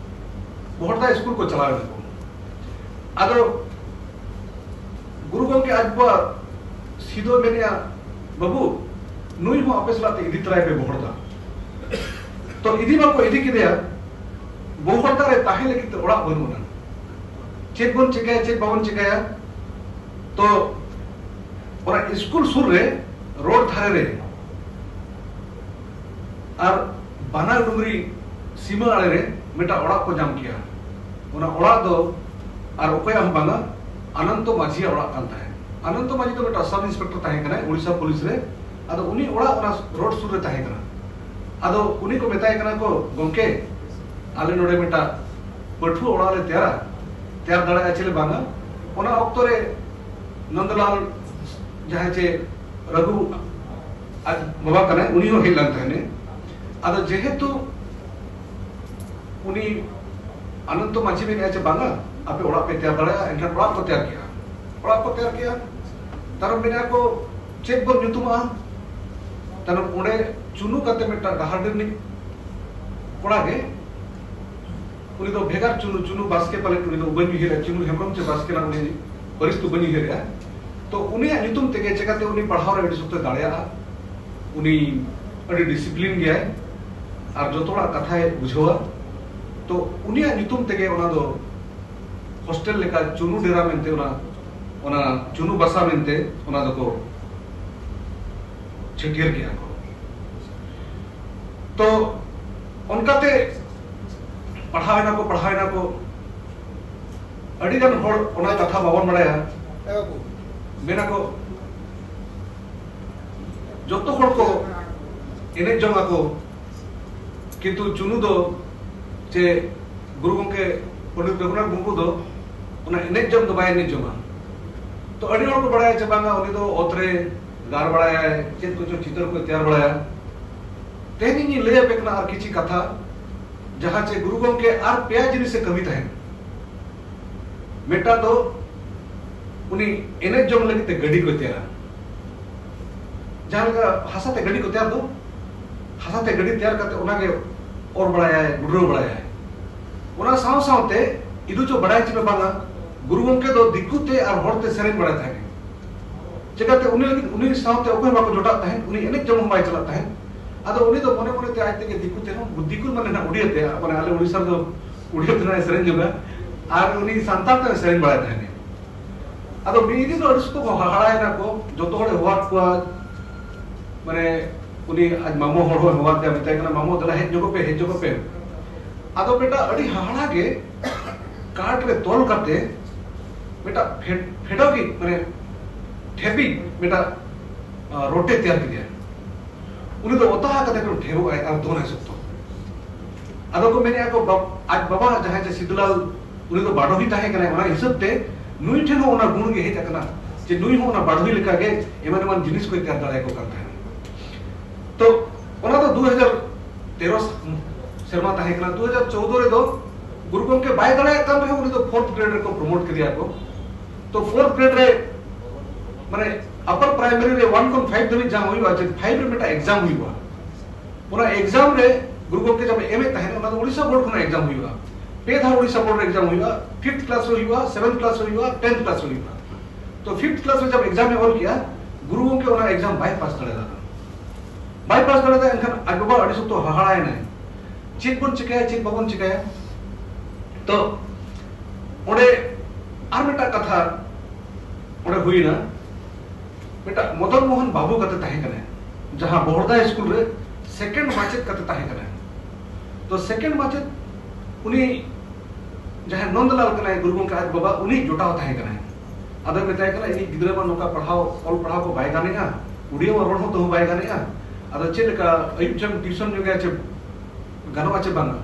ᱵᱚᱦᱚᱲᱫᱟ ᱥᱠᱩᱞ ᱠᱚ ᱪᱟᱞᱟᱣ ᱮᱱᱟ ᱠᱚ᱾ ᱟᱫᱚ ᱜᱩᱨᱩ ᱜᱚᱢᱠᱮ ᱟᱡ ᱵᱟᱵᱟ ᱥᱤᱫᱚᱭ ᱢᱮᱱᱮᱜᱼᱟ, "ᱵᱟᱹᱵᱩ, ᱱᱩᱭ ᱦᱚᱸ ᱟᱯᱮ ᱥᱟᱞᱟᱜ ᱛᱮ ᱤᱫᱤ ᱛᱚᱨᱟᱭ ᱯᱮ ᱵᱚᱦᱚᱲᱫᱟ᱾" ᱛᱚ ᱤᱫᱤ ᱢᱟᱠᱚ ᱤᱫᱤ ᱠᱮᱫᱮᱭᱟ᱾ ᱵᱚᱦᱚᱲᱫᱟ ᱨᱮ ᱛᱟᱦᱮᱸ ᱞᱟᱹᱜᱤᱫ ᱛᱮ ᱚᱲᱟᱜ ᱵᱟᱹᱱᱩᱜ ᱟᱱᱟ᱾ ᱪᱮᱫ ᱵᱚᱱ ᱪᱤᱠᱟᱹᱭᱟ, ᱪᱮᱫ ᱵᱟᱵᱚᱱ ᱪᱤᱠᱟᱹᱭᱟ? ᱛᱚ ᱚᱱᱟ ᱥᱠᱩᱞ ᱥᱩᱨ ᱨᱮ ᱨᱳᱰ ᱫᱷᱟᱨᱮ ᱨᱮ ᱟᱨ ᱵᱟᱱᱟᱨ ᱰᱩᱝᱨᱤ ᱥᱤᱢᱟᱹ ᱟᱲᱮ ᱨᱮ ᱢᱤᱫᱴᱟᱝ ᱚᱲᱟᱜ ᱠᱚ ᱧᱟᱢ ᱠᱮᱜᱼᱟ᱾ ᱚᱱᱟ ᱚᱲᱟᱜ ᱫᱚ ᱟᱨ ᱚᱠᱚᱭᱟᱜ ᱦᱚᱸ ᱵᱟᱝᱟ, ᱟᱱᱚᱱᱛᱚ ᱢᱟᱹᱡᱷᱤᱭᱟᱜ ᱚᱲᱟᱜ ᱠᱟᱱ ᱛᱟᱦᱮᱸᱫ᱾ ᱟᱱᱚᱱᱛᱚ ᱢᱟᱹᱡᱷᱤ ᱫᱚ ᱢᱤᱫᱴᱟᱝ ᱥᱟᱵ ᱤᱱᱥᱯᱮᱠᱴᱚᱨ ᱛᱟᱦᱮᱸ ᱠᱟᱱᱟᱭ ᱩᱲᱤᱥᱥᱟ ᱯᱩᱞᱤᱥ ᱨᱮ᱾ ᱟᱫᱚ ᱩᱱᱤ ᱚᱲᱟᱜ ᱚᱱᱟ ᱨᱳᱰ ᱥᱩᱨ ᱨᱮ ᱛᱟᱦᱮᱸ ᱠᱟᱱᱟ᱾ ᱟᱫᱚ ᱩᱱᱤ ᱠᱚ ᱢᱮᱛᱟᱭ ᱠᱟᱱᱟ ᱠᱚ, "ᱜᱚᱢᱠᱮ, ᱟᱞᱮ ᱱᱚᱰᱮ ᱢᱤᱫᱴᱟᱝ ᱯᱟᱹᱴᱷᱩᱣᱟᱹ ᱚᱲᱟᱜ ᱞᱮ ᱛᱮᱭᱟᱨᱟ, ᱛᱮᱭᱟᱨ ᱫᱟᱲᱮᱭᱟᱜᱼᱟ ᱪᱮᱞᱮ ᱵᱟᱝᱟ?" ᱚᱱᱟ ᱚᱠᱛᱚ ᱨᱮ ᱱᱚᱱᱫᱚᱞᱟᱞ, ᱡᱟᱦᱟᱸᱭ ᱪᱮ ᱨᱟᱹᱜᱷᱩ ᱟᱡ ᱵᱟᱵᱟ ᱠᱟᱱᱟᱭ, ᱩᱱᱤ ᱦᱚᱸ ᱦᱮᱡ ᱞᱮᱱ ᱛᱟᱦᱮᱱᱮ᱾ ᱟᱫᱚ ᱡᱮᱦᱮᱛᱩ ᱩᱱᱤ ᱟᱱᱚᱱᱛᱚ ᱢᱟᱹᱡᱷᱤ ᱢᱮᱱᱮᱫᱼᱟ ᱡᱮ, "ᱵᱟᱝᱟ, ᱟᱯᱮ ᱚᱲᱟᱜ ᱯᱮ ᱛᱮᱭᱟᱨ ᱫᱟᱲᱮᱭᱟᱜᱼᱟ", ᱮᱱᱠᱷᱟᱱ ᱚᱲᱟᱜ ᱠᱚ ᱛᱮᱭᱟᱨ ᱠᱮᱜᱼᱟ᱾ ᱚᱲᱟᱜ ᱠᱚ ᱛᱮᱭᱟᱨ ᱠᱮᱜᱼᱟ, ᱛᱟᱭᱱᱚᱢ ᱢᱮᱱᱮᱫᱼᱟ ᱠᱚ, "ᱪᱮᱫ ᱵᱚᱱ ᱧᱩᱛᱩᱢᱟᱜᱼᱟ?" ᱛᱟᱭᱱᱚᱢ ᱚᱸᱰᱮ ᱪᱩᱱᱩ ᱠᱟᱛᱮ ᱢᱤᱫᱴᱟᱝ ᱰᱟᱦᱟᱨᱰᱤ ᱨᱤᱱᱤᱡ ᱠᱚᱲᱟ ᱜᱮ, ᱩᱱᱤ ᱫᱚ ᱵᱷᱮᱜᱟᱨ ᱪᱩᱱᱩ, ᱪᱩᱱᱩ ᱵᱟᱥᱠᱮ ᱯᱟᱞᱮᱫ ᱩᱱᱤ ᱫᱚ ᱵᱟᱹᱧ ᱩᱭᱦᱟᱹᱨᱮᱜᱼᱟ, ᱪᱩᱱᱩ ᱦᱮᱢᱵᱨᱚᱢ ᱪᱮ ᱵᱟᱥᱠᱮ ᱞᱟᱝ ᱩᱱᱤ ᱯᱟᱹᱨᱤᱥ ᱫᱚ ᱵᱟᱹᱧ ᱩᱭᱦᱟᱹᱨᱮᱜᱼᱟ᱾ ᱛᱚ ᱩᱱᱤᱭᱟᱜ ᱧᱩᱛᱩᱢ ᱛᱮᱜᱮ ᱪᱮᱠᱟᱛᱮ ᱩᱱᱤ ᱯᱟᱲᱦᱟᱣ ᱨᱮ ᱟᱹᱰᱤ ᱥᱚᱠᱛᱚᱭ ᱫᱟᱲᱮᱭᱟᱜᱼᱟ, ᱩᱱᱤ ᱟᱹᱰᱤ ᱰᱤᱥᱤᱯᱞᱤᱱ ᱜᱮᱭᱟᱭ ᱟᱨ ᱡᱚᱛᱚ ᱦᱚᱲᱟᱜ ᱠᱟᱛᱷᱟᱭ ᱵᱩᱡᱷᱟᱹᱣᱟ᱾ ᱛᱚ ᱩᱱᱤᱭᱟᱜ ᱧᱩᱛᱩᱢ ᱛᱮᱜᱮ ᱚᱱᱟ ᱫᱚ ᱦᱳᱥᱴᱮᱞ ᱞᱮᱠᱟ ᱪᱩᱱᱩ ᱰᱮᱨᱟ ᱢᱮᱱᱛᱮ ᱚᱱᱟ, ᱚᱱᱟ ᱪᱩᱱᱩ ᱵᱟᱥᱟ ᱢᱮᱱᱛᱮ ᱚᱱᱟ ᱫᱚᱠᱚ ᱪᱷᱟᱹᱴᱭᱟᱹᱨ ᱠᱮᱜᱼᱟ ᱠᱚ᱾ ᱛᱚ ᱚᱱᱠᱟᱛᱮ ᱯᱟᱲᱦᱟᱣ ᱮᱱᱟ ᱠᱚ, ᱯᱟᱲᱦᱟᱣ ᱮᱱᱟ ᱠᱚ᱾ ᱟᱹᱰᱤ ᱜᱟᱱ ᱦᱚᱲ ᱚᱱᱟ ᱠᱟᱛᱷᱟ ᱵᱟᱵᱚᱱ ᱵᱟᱲᱟᱭᱟ᱾ ᱦᱮᱸ ᱵᱟᱹᱵᱩ᱾ ᱢᱮᱱᱟ ᱠᱚ, ᱡᱚᱛᱚ ᱦᱚᱲ ᱠᱚ ᱮᱱᱮᱡ ᱡᱚᱝ ᱟᱠᱚ, ᱠᱤᱱᱛᱩ ᱪᱩᱱᱩ ᱫᱚ ᱪᱮ ᱜᱩᱨᱩ ᱜᱚᱢᱠᱮ ᱯᱚᱱᱰᱤᱛ ᱨᱚᱜᱷᱩᱱᱟᱛᱷ ᱢᱩᱨᱢᱩ ᱫᱚ ᱚᱱᱟ ᱮᱱᱮᱡ ᱡᱚᱝ ᱫᱚ ᱵᱟᱭ ᱮᱱᱮᱡ ᱡᱚᱝᱟ᱾ ᱛᱚ ᱟᱹᱰᱤ ᱦᱚᱲ ᱠᱚ ᱵᱟᱲᱟᱭᱟ ᱪᱮ ᱵᱟᱝᱟ, ᱩᱱᱤ ᱫᱚ ᱚᱛ ᱨᱮ ᱜᱟᱨ ᱵᱟᱲᱟᱭᱟᱭ, ᱪᱮᱫ ᱠᱚᱪᱚ ᱪᱤᱛᱟᱹᱨ ᱠᱚᱭ ᱛᱮᱭᱟᱨ ᱵᱟᱲᱟᱭᱟ᱾ ᱛᱮᱦᱮᱧ ᱤᱧ ᱞᱟᱹᱭ ᱟᱯᱮ ᱠᱟᱱᱟ ᱟᱨ ᱠᱤᱪᱷᱤ ᱠᱟᱛᱷᱟ, ᱡᱟᱦᱟᱸ ᱪᱮ ᱜᱩᱨᱩ ᱜᱚᱢᱠᱮ ᱟᱨ ᱯᱮᱭᱟ ᱡᱤᱱᱤᱥᱮ ᱠᱟᱹᱢᱤ ᱛᱟᱦᱮᱸᱫ᱾ ᱢᱤᱫᱴᱟᱝ ᱫᱚ ᱩᱱᱤ ᱮᱱᱮᱡ ᱡᱚᱝ ᱞᱟᱹᱜᱤᱫ ᱛᱮ ᱜᱟᱹᱰᱤ ᱠᱚᱭ ᱛᱮᱭᱟᱨᱟ᱾ ᱡᱟᱦᱟᱸ ᱞᱮᱠᱟ ᱦᱟᱥᱟ ᱛᱮ ᱜᱟᱹᱰᱤ ᱠᱚ ᱛᱮᱭᱟᱨ ᱫᱚ, ᱦᱟᱥᱟ ᱛᱮ ᱜᱟᱹᱰᱤ ᱛᱮᱭᱟᱨ ᱠᱟᱛᱮ ᱚᱱᱟᱜᱮ ᱚᱨ ᱵᱟᱲᱟᱭᱟᱭ, ᱜᱩᱰᱨᱟᱹᱣ ᱵᱟᱲᱟᱭᱟᱭ᱾ ᱚᱱᱟ ᱥᱟᱶ ᱥᱟᱶᱛᱮ ᱤᱫᱩ ᱪᱚ ᱵᱟᱲᱟᱭ ᱪᱮ ᱯᱮ ᱵᱟᱝᱟ, ᱜᱩᱨᱩ ᱜᱚᱢᱠᱮ ᱫᱚ ᱫᱤᱠᱩ ᱛᱮ ᱟᱨ ᱦᱚᱲ ᱛᱮ ᱥᱮᱨᱮᱧ ᱵᱟᱲᱟᱭ ᱛᱟᱦᱮᱸᱫ᱾ ᱪᱮᱠᱟᱛᱮ ᱩᱱᱤ ᱞᱟᱹᱜᱤᱫ, ᱩᱱᱤ ᱥᱟᱶᱛᱮ ᱚᱠᱚᱭ ᱦᱚᱸ ᱵᱟᱠᱚ ᱡᱚᱴᱟᱜ ᱛᱟᱦᱮᱸᱫ, ᱩᱱᱤ ᱮᱱᱮᱡ ᱡᱚᱝ ᱦᱚᱸ ᱵᱟᱭ ᱪᱟᱞᱟᱜ ᱛᱟᱦᱮᱸᱫ᱾ ᱟᱫᱚ ᱩᱱᱤ ᱫᱚ ᱢᱚᱱᱮ ᱢᱚᱱᱮᱛᱮ ᱟᱡ ᱛᱮᱜᱮ ᱫᱤᱠᱩ ᱛᱮᱦᱚᱸ, ᱫᱤᱠᱩ ᱢᱟᱱᱮ ᱱᱟᱜ ᱩᱲᱤᱭᱟᱹ ᱛᱮ, ᱢᱟᱱᱮ ᱟᱞᱮ ᱩᱲᱤᱥᱥᱟ ᱨᱮᱫᱚ ᱩᱲᱤᱭᱟᱹ ᱛᱮ ᱱᱟᱜ ᱮ ᱥᱮᱨᱮᱧ ᱧᱚᱜᱟ, ᱟᱨ ᱩᱱᱤ ᱥᱟᱱᱛᱟᱲ ᱛᱮ ᱥᱮᱨᱮᱧ ᱵᱟᱲᱟᱭ ᱛᱟᱦᱮᱸᱫ᱾ ᱟᱫᱚ ᱢᱤᱫ ᱫᱤᱱ ᱫᱚ ᱟᱹᱰᱤ ᱥᱚᱠᱛᱚ ᱠᱚ ᱦᱟᱦᱟᱲᱟᱭᱮᱱᱟ ᱠᱚ, ᱡᱚᱛᱚ ᱦᱚᱲᱮ ᱦᱚᱦᱚᱣᱟᱫ ᱠᱚᱣᱟ, ᱢᱟᱱᱮ ᱩᱱᱤ ᱟᱡ ᱢᱟᱢᱚ ᱦᱚᱲ ᱦᱚᱸ ᱦᱚᱦᱚ ᱟᱫᱮᱭᱟ, ᱢᱮᱛᱟᱭ ᱠᱟᱱᱟ, "ᱢᱟᱢᱚ, ᱫᱮᱞᱟ ᱦᱮᱡ ᱧᱚᱜᱚᱜ ᱯᱮ, ᱦᱮᱡ ᱧᱚᱜᱚᱜ ᱯᱮ᱾" ᱟᱫᱚ ᱢᱤᱫᱴᱟᱝ ᱟᱹᱰᱤ ᱦᱟᱦᱟᱲᱟ ᱜᱮ ᱠᱟᱴ ᱨᱮ ᱛᱚᱞ ᱠᱟᱛᱮ ᱢᱤᱫᱴᱟᱝ ᱯᱷᱮᱰ-, ᱯᱷᱮᱰᱚᱜᱤᱡ, ᱢᱟᱱᱮ ᱴᱷᱮᱵᱤᱡ ᱢᱤᱫᱴᱟᱝ, ᱟ, ᱨᱚᱴᱮ ᱛᱮᱭᱟᱨ ᱠᱮᱫᱮᱭᱟ᱾ ᱩᱱᱤ ᱫᱚ ᱚᱛᱟ ᱠᱟᱛᱮ ᱠᱚ ᱴᱷᱮᱵᱚᱜ ᱟᱭ ᱟᱨ ᱫᱚᱱᱟᱭ ᱥᱚᱠᱛᱚ᱾ ᱟᱫᱚ ᱠᱚ ᱢᱮᱱᱮᱫᱼᱟ ᱠᱚ, ᱵᱟᱵ-, ᱟᱡ ᱵᱟᱵᱟ ᱡᱟᱦᱟᱸᱭ ᱡᱮ ᱥᱤᱫᱩᱞᱟᱞ, ᱩᱱᱤ ᱫᱚ ᱵᱟᱰᱚᱦᱤ ᱛᱟᱦᱮᱸ ᱠᱟᱱᱟᱭ, ᱚᱱᱟ ᱦᱤᱥᱟᱹᱵ ᱛᱮ ᱱᱩᱭ ᱴᱷᱮᱱ ᱦᱚᱸ ᱚᱱᱟ ᱜᱩᱬ ᱜᱮ ᱦᱮᱡ ᱟᱠᱟᱱᱟ ᱡᱮ ᱱᱩᱭ ᱦᱚᱸ ᱚᱱᱟ ᱵᱟᱰᱚᱦᱤ ᱞᱮᱠᱟᱜᱮ ᱮᱢᱟᱱ ᱮᱢᱟᱱ ᱡᱤᱱᱤᱥ ᱠᱚᱭ ᱛᱮᱭᱟᱨ ᱫᱟᱲᱮᱭᱟᱠᱚ ᱠᱟᱱ ᱛᱟᱦᱮᱸᱱᱟ᱾ ᱛᱚ ᱚᱱᱟ ᱫᱚ ᱫᱩ ᱦᱟᱡᱟᱨ ᱛᱮᱨᱚ ᱥᱮᱨᱢᱟ ᱛᱟᱦᱮᱸ ᱠᱟᱱᱟ᱾ ᱫᱩ ᱦᱟᱡᱟᱨ ᱪᱳᱣᱫᱚ ᱨᱮᱫᱚ ᱜᱩᱨᱩ ᱜᱚᱢᱠᱮ ᱵᱟᱭ ᱫᱟᱲᱮᱭᱟᱜ ᱠᱟᱱ ᱨᱮᱦᱚᱸ ᱩᱱᱤ ᱫᱚ ᱯᱷᱳᱨᱛᱷ ᱜᱨᱮᱰ ᱨᱮᱠᱚ ᱯᱨᱚᱢᱳᱴ ᱠᱮᱫᱮᱭᱟ ᱠᱚ᱾ ᱛᱚ ᱯᱷᱳᱨᱛᱷ ᱜᱨᱮᱰ ᱨᱮ, ᱢᱟᱱᱮ ᱟᱯᱟᱨ ᱯᱨᱟᱭᱢᱟᱨᱤ ᱨᱮ ᱚᱣᱟᱱ ᱠᱷᱚᱱ ᱯᱷᱟᱭᱤᱵᱷ ᱫᱷᱟᱹᱵᱤᱡ ᱡᱟᱦᱟᱸ ᱦᱩᱭᱩᱜᱼᱟ, ᱡᱮ ᱯᱷᱟᱭᱤᱵᱷ ᱨᱮ ᱢᱤᱫᱴᱟᱝ ᱮᱠᱡᱟᱢ ᱦᱩᱭᱩᱜᱼᱟ, ᱚᱱᱟ ᱮᱠᱡᱟᱢ ᱨᱮ ᱜᱩᱨᱩ ᱜᱚᱢᱠᱮ ᱡᱟᱦᱟᱸ ᱮᱢᱮᱫ ᱛᱟᱦᱮᱸᱱ, ᱚᱱᱟ ᱫᱚ ᱩᱲᱤᱥᱥᱟ ᱵᱳᱨᱰ ᱠᱷᱚᱱᱟᱜ ᱮᱠᱡᱟᱢ ᱦᱩᱭᱩᱜᱼᱟ᱾ ᱯᱮ ᱫᱷᱟᱣ ᱩᱲᱤᱥᱥᱟ ᱵᱳᱨᱰ ᱨᱮ ᱮᱠᱡᱟᱢ ᱦᱩᱭᱩᱜᱼᱟ, ᱯᱷᱤᱯᱛᱷ ᱠᱞᱟᱥ ᱨᱮ ᱦᱩᱭᱩᱜᱼᱟ, ᱥᱮᱵᱷᱮᱱᱛᱷ ᱠᱞᱟᱥ ᱨᱮ ᱦᱩᱭᱩᱜᱼᱟ, ᱴᱮᱱᱛᱷ ᱠᱞᱟᱥ ᱨᱮ ᱦᱩᱭᱩᱜᱼᱟ᱾ ᱛᱚ ᱯᱷᱤᱯᱛᱷ ᱠᱞᱟᱥ ᱨᱮ ᱡᱟᱦᱟᱸ ᱮᱠᱡᱟᱢ ᱮ ᱚᱞ ᱠᱮᱜᱼᱟ, ᱜᱩᱨᱩ ᱜᱚᱢᱠᱮ ᱚᱱᱟ ᱮᱠᱡᱟᱢ ᱵᱟᱭ ᱯᱟᱥ ᱫᱟᱲᱮᱭᱟᱫᱟ᱾ ᱵᱟᱭ ᱯᱟᱥ ᱫᱟᱲᱮᱭᱟᱫᱟ, ᱮᱱᱠᱷᱟᱱ ᱟᱡ ᱵᱟᱵᱟ ᱟᱹᱰᱤ ᱥᱚᱠᱛᱚ ᱦᱟᱦᱟᱲᱟᱭᱮᱱᱟᱭ, ᱪᱮᱫ ᱵᱚᱱ ᱪᱤᱠᱟᱹᱭᱟ, ᱪᱮᱫ ᱵᱟᱵᱚᱱ ᱪᱤᱠᱟᱹᱭᱟ? ᱛᱚ ᱚᱸᱰᱮ ᱟᱨ ᱢᱤᱫᱴᱟᱝ ᱠᱟᱛᱷᱟ ᱚᱸᱰᱮ ᱦᱩᱭᱱᱟ, ᱢᱤᱫᱴᱟᱝ ᱢᱚᱫᱚᱱ ᱢᱳᱦᱚᱱ ᱵᱟᱵᱩ ᱠᱟᱛᱮ ᱛᱟᱦᱮᱸ ᱠᱟᱱᱟᱭ, ᱡᱟᱦᱟᱸ ᱵᱚᱦᱚᱲᱫᱟ ᱥᱠᱩᱞ ᱨᱮ ᱥᱮᱠᱮᱱᱰ ᱢᱟᱪᱮᱫ ᱠᱟᱛᱮ ᱛᱟᱦᱮᱸ ᱠᱟᱱᱟᱭ᱾ ᱛᱚ ᱥᱮᱠᱮᱱᱰ ᱢᱟᱪᱮᱫ ᱩᱱᱤ ᱡᱟᱦᱟᱸᱭ ᱱᱚᱱᱫᱚᱞᱟᱞ ᱠᱟᱱᱟᱭ, ᱜᱩᱨᱩ ᱜᱚᱢᱠᱮ ᱟᱡ ᱵᱟᱵᱟ, ᱩᱱᱤ ᱡᱚᱴᱟᱣ ᱛᱟᱦᱮᱸ ᱠᱟᱱᱟᱭ᱾ ᱟᱫᱚᱭ ᱢᱮᱛᱟᱭ ᱠᱟᱱᱟ, "ᱤᱧᱤᱡ ᱜᱤᱫᱽᱨᱟᱹ ᱢᱟ ᱱᱚᱝᱠᱟ ᱯᱟᱲᱦᱟᱣ, ᱚᱞ ᱯᱟᱲᱦᱟᱣ ᱠᱚ ᱵᱟᱭ ᱜᱟᱱᱮᱜᱼᱟ, ᱩᱰᱤᱭᱟᱹ ᱢᱟ ᱨᱚᱲ ᱦᱚᱸ ᱛᱟᱹᱦᱩ ᱵᱟᱭ ᱜᱟᱱᱮᱜᱼᱟ, ᱟᱫᱚ ᱪᱮᱫ ᱞᱮᱠᱟ ᱟᱹᱭᱩᱵ ᱪᱚᱢ ᱴᱤᱭᱩᱥᱚᱱ ᱧᱚᱜᱮᱭᱟ ᱪᱮ ᱜᱟᱱᱚᱜᱼᱟ ᱪᱮ ᱵᱟᱝᱟ?"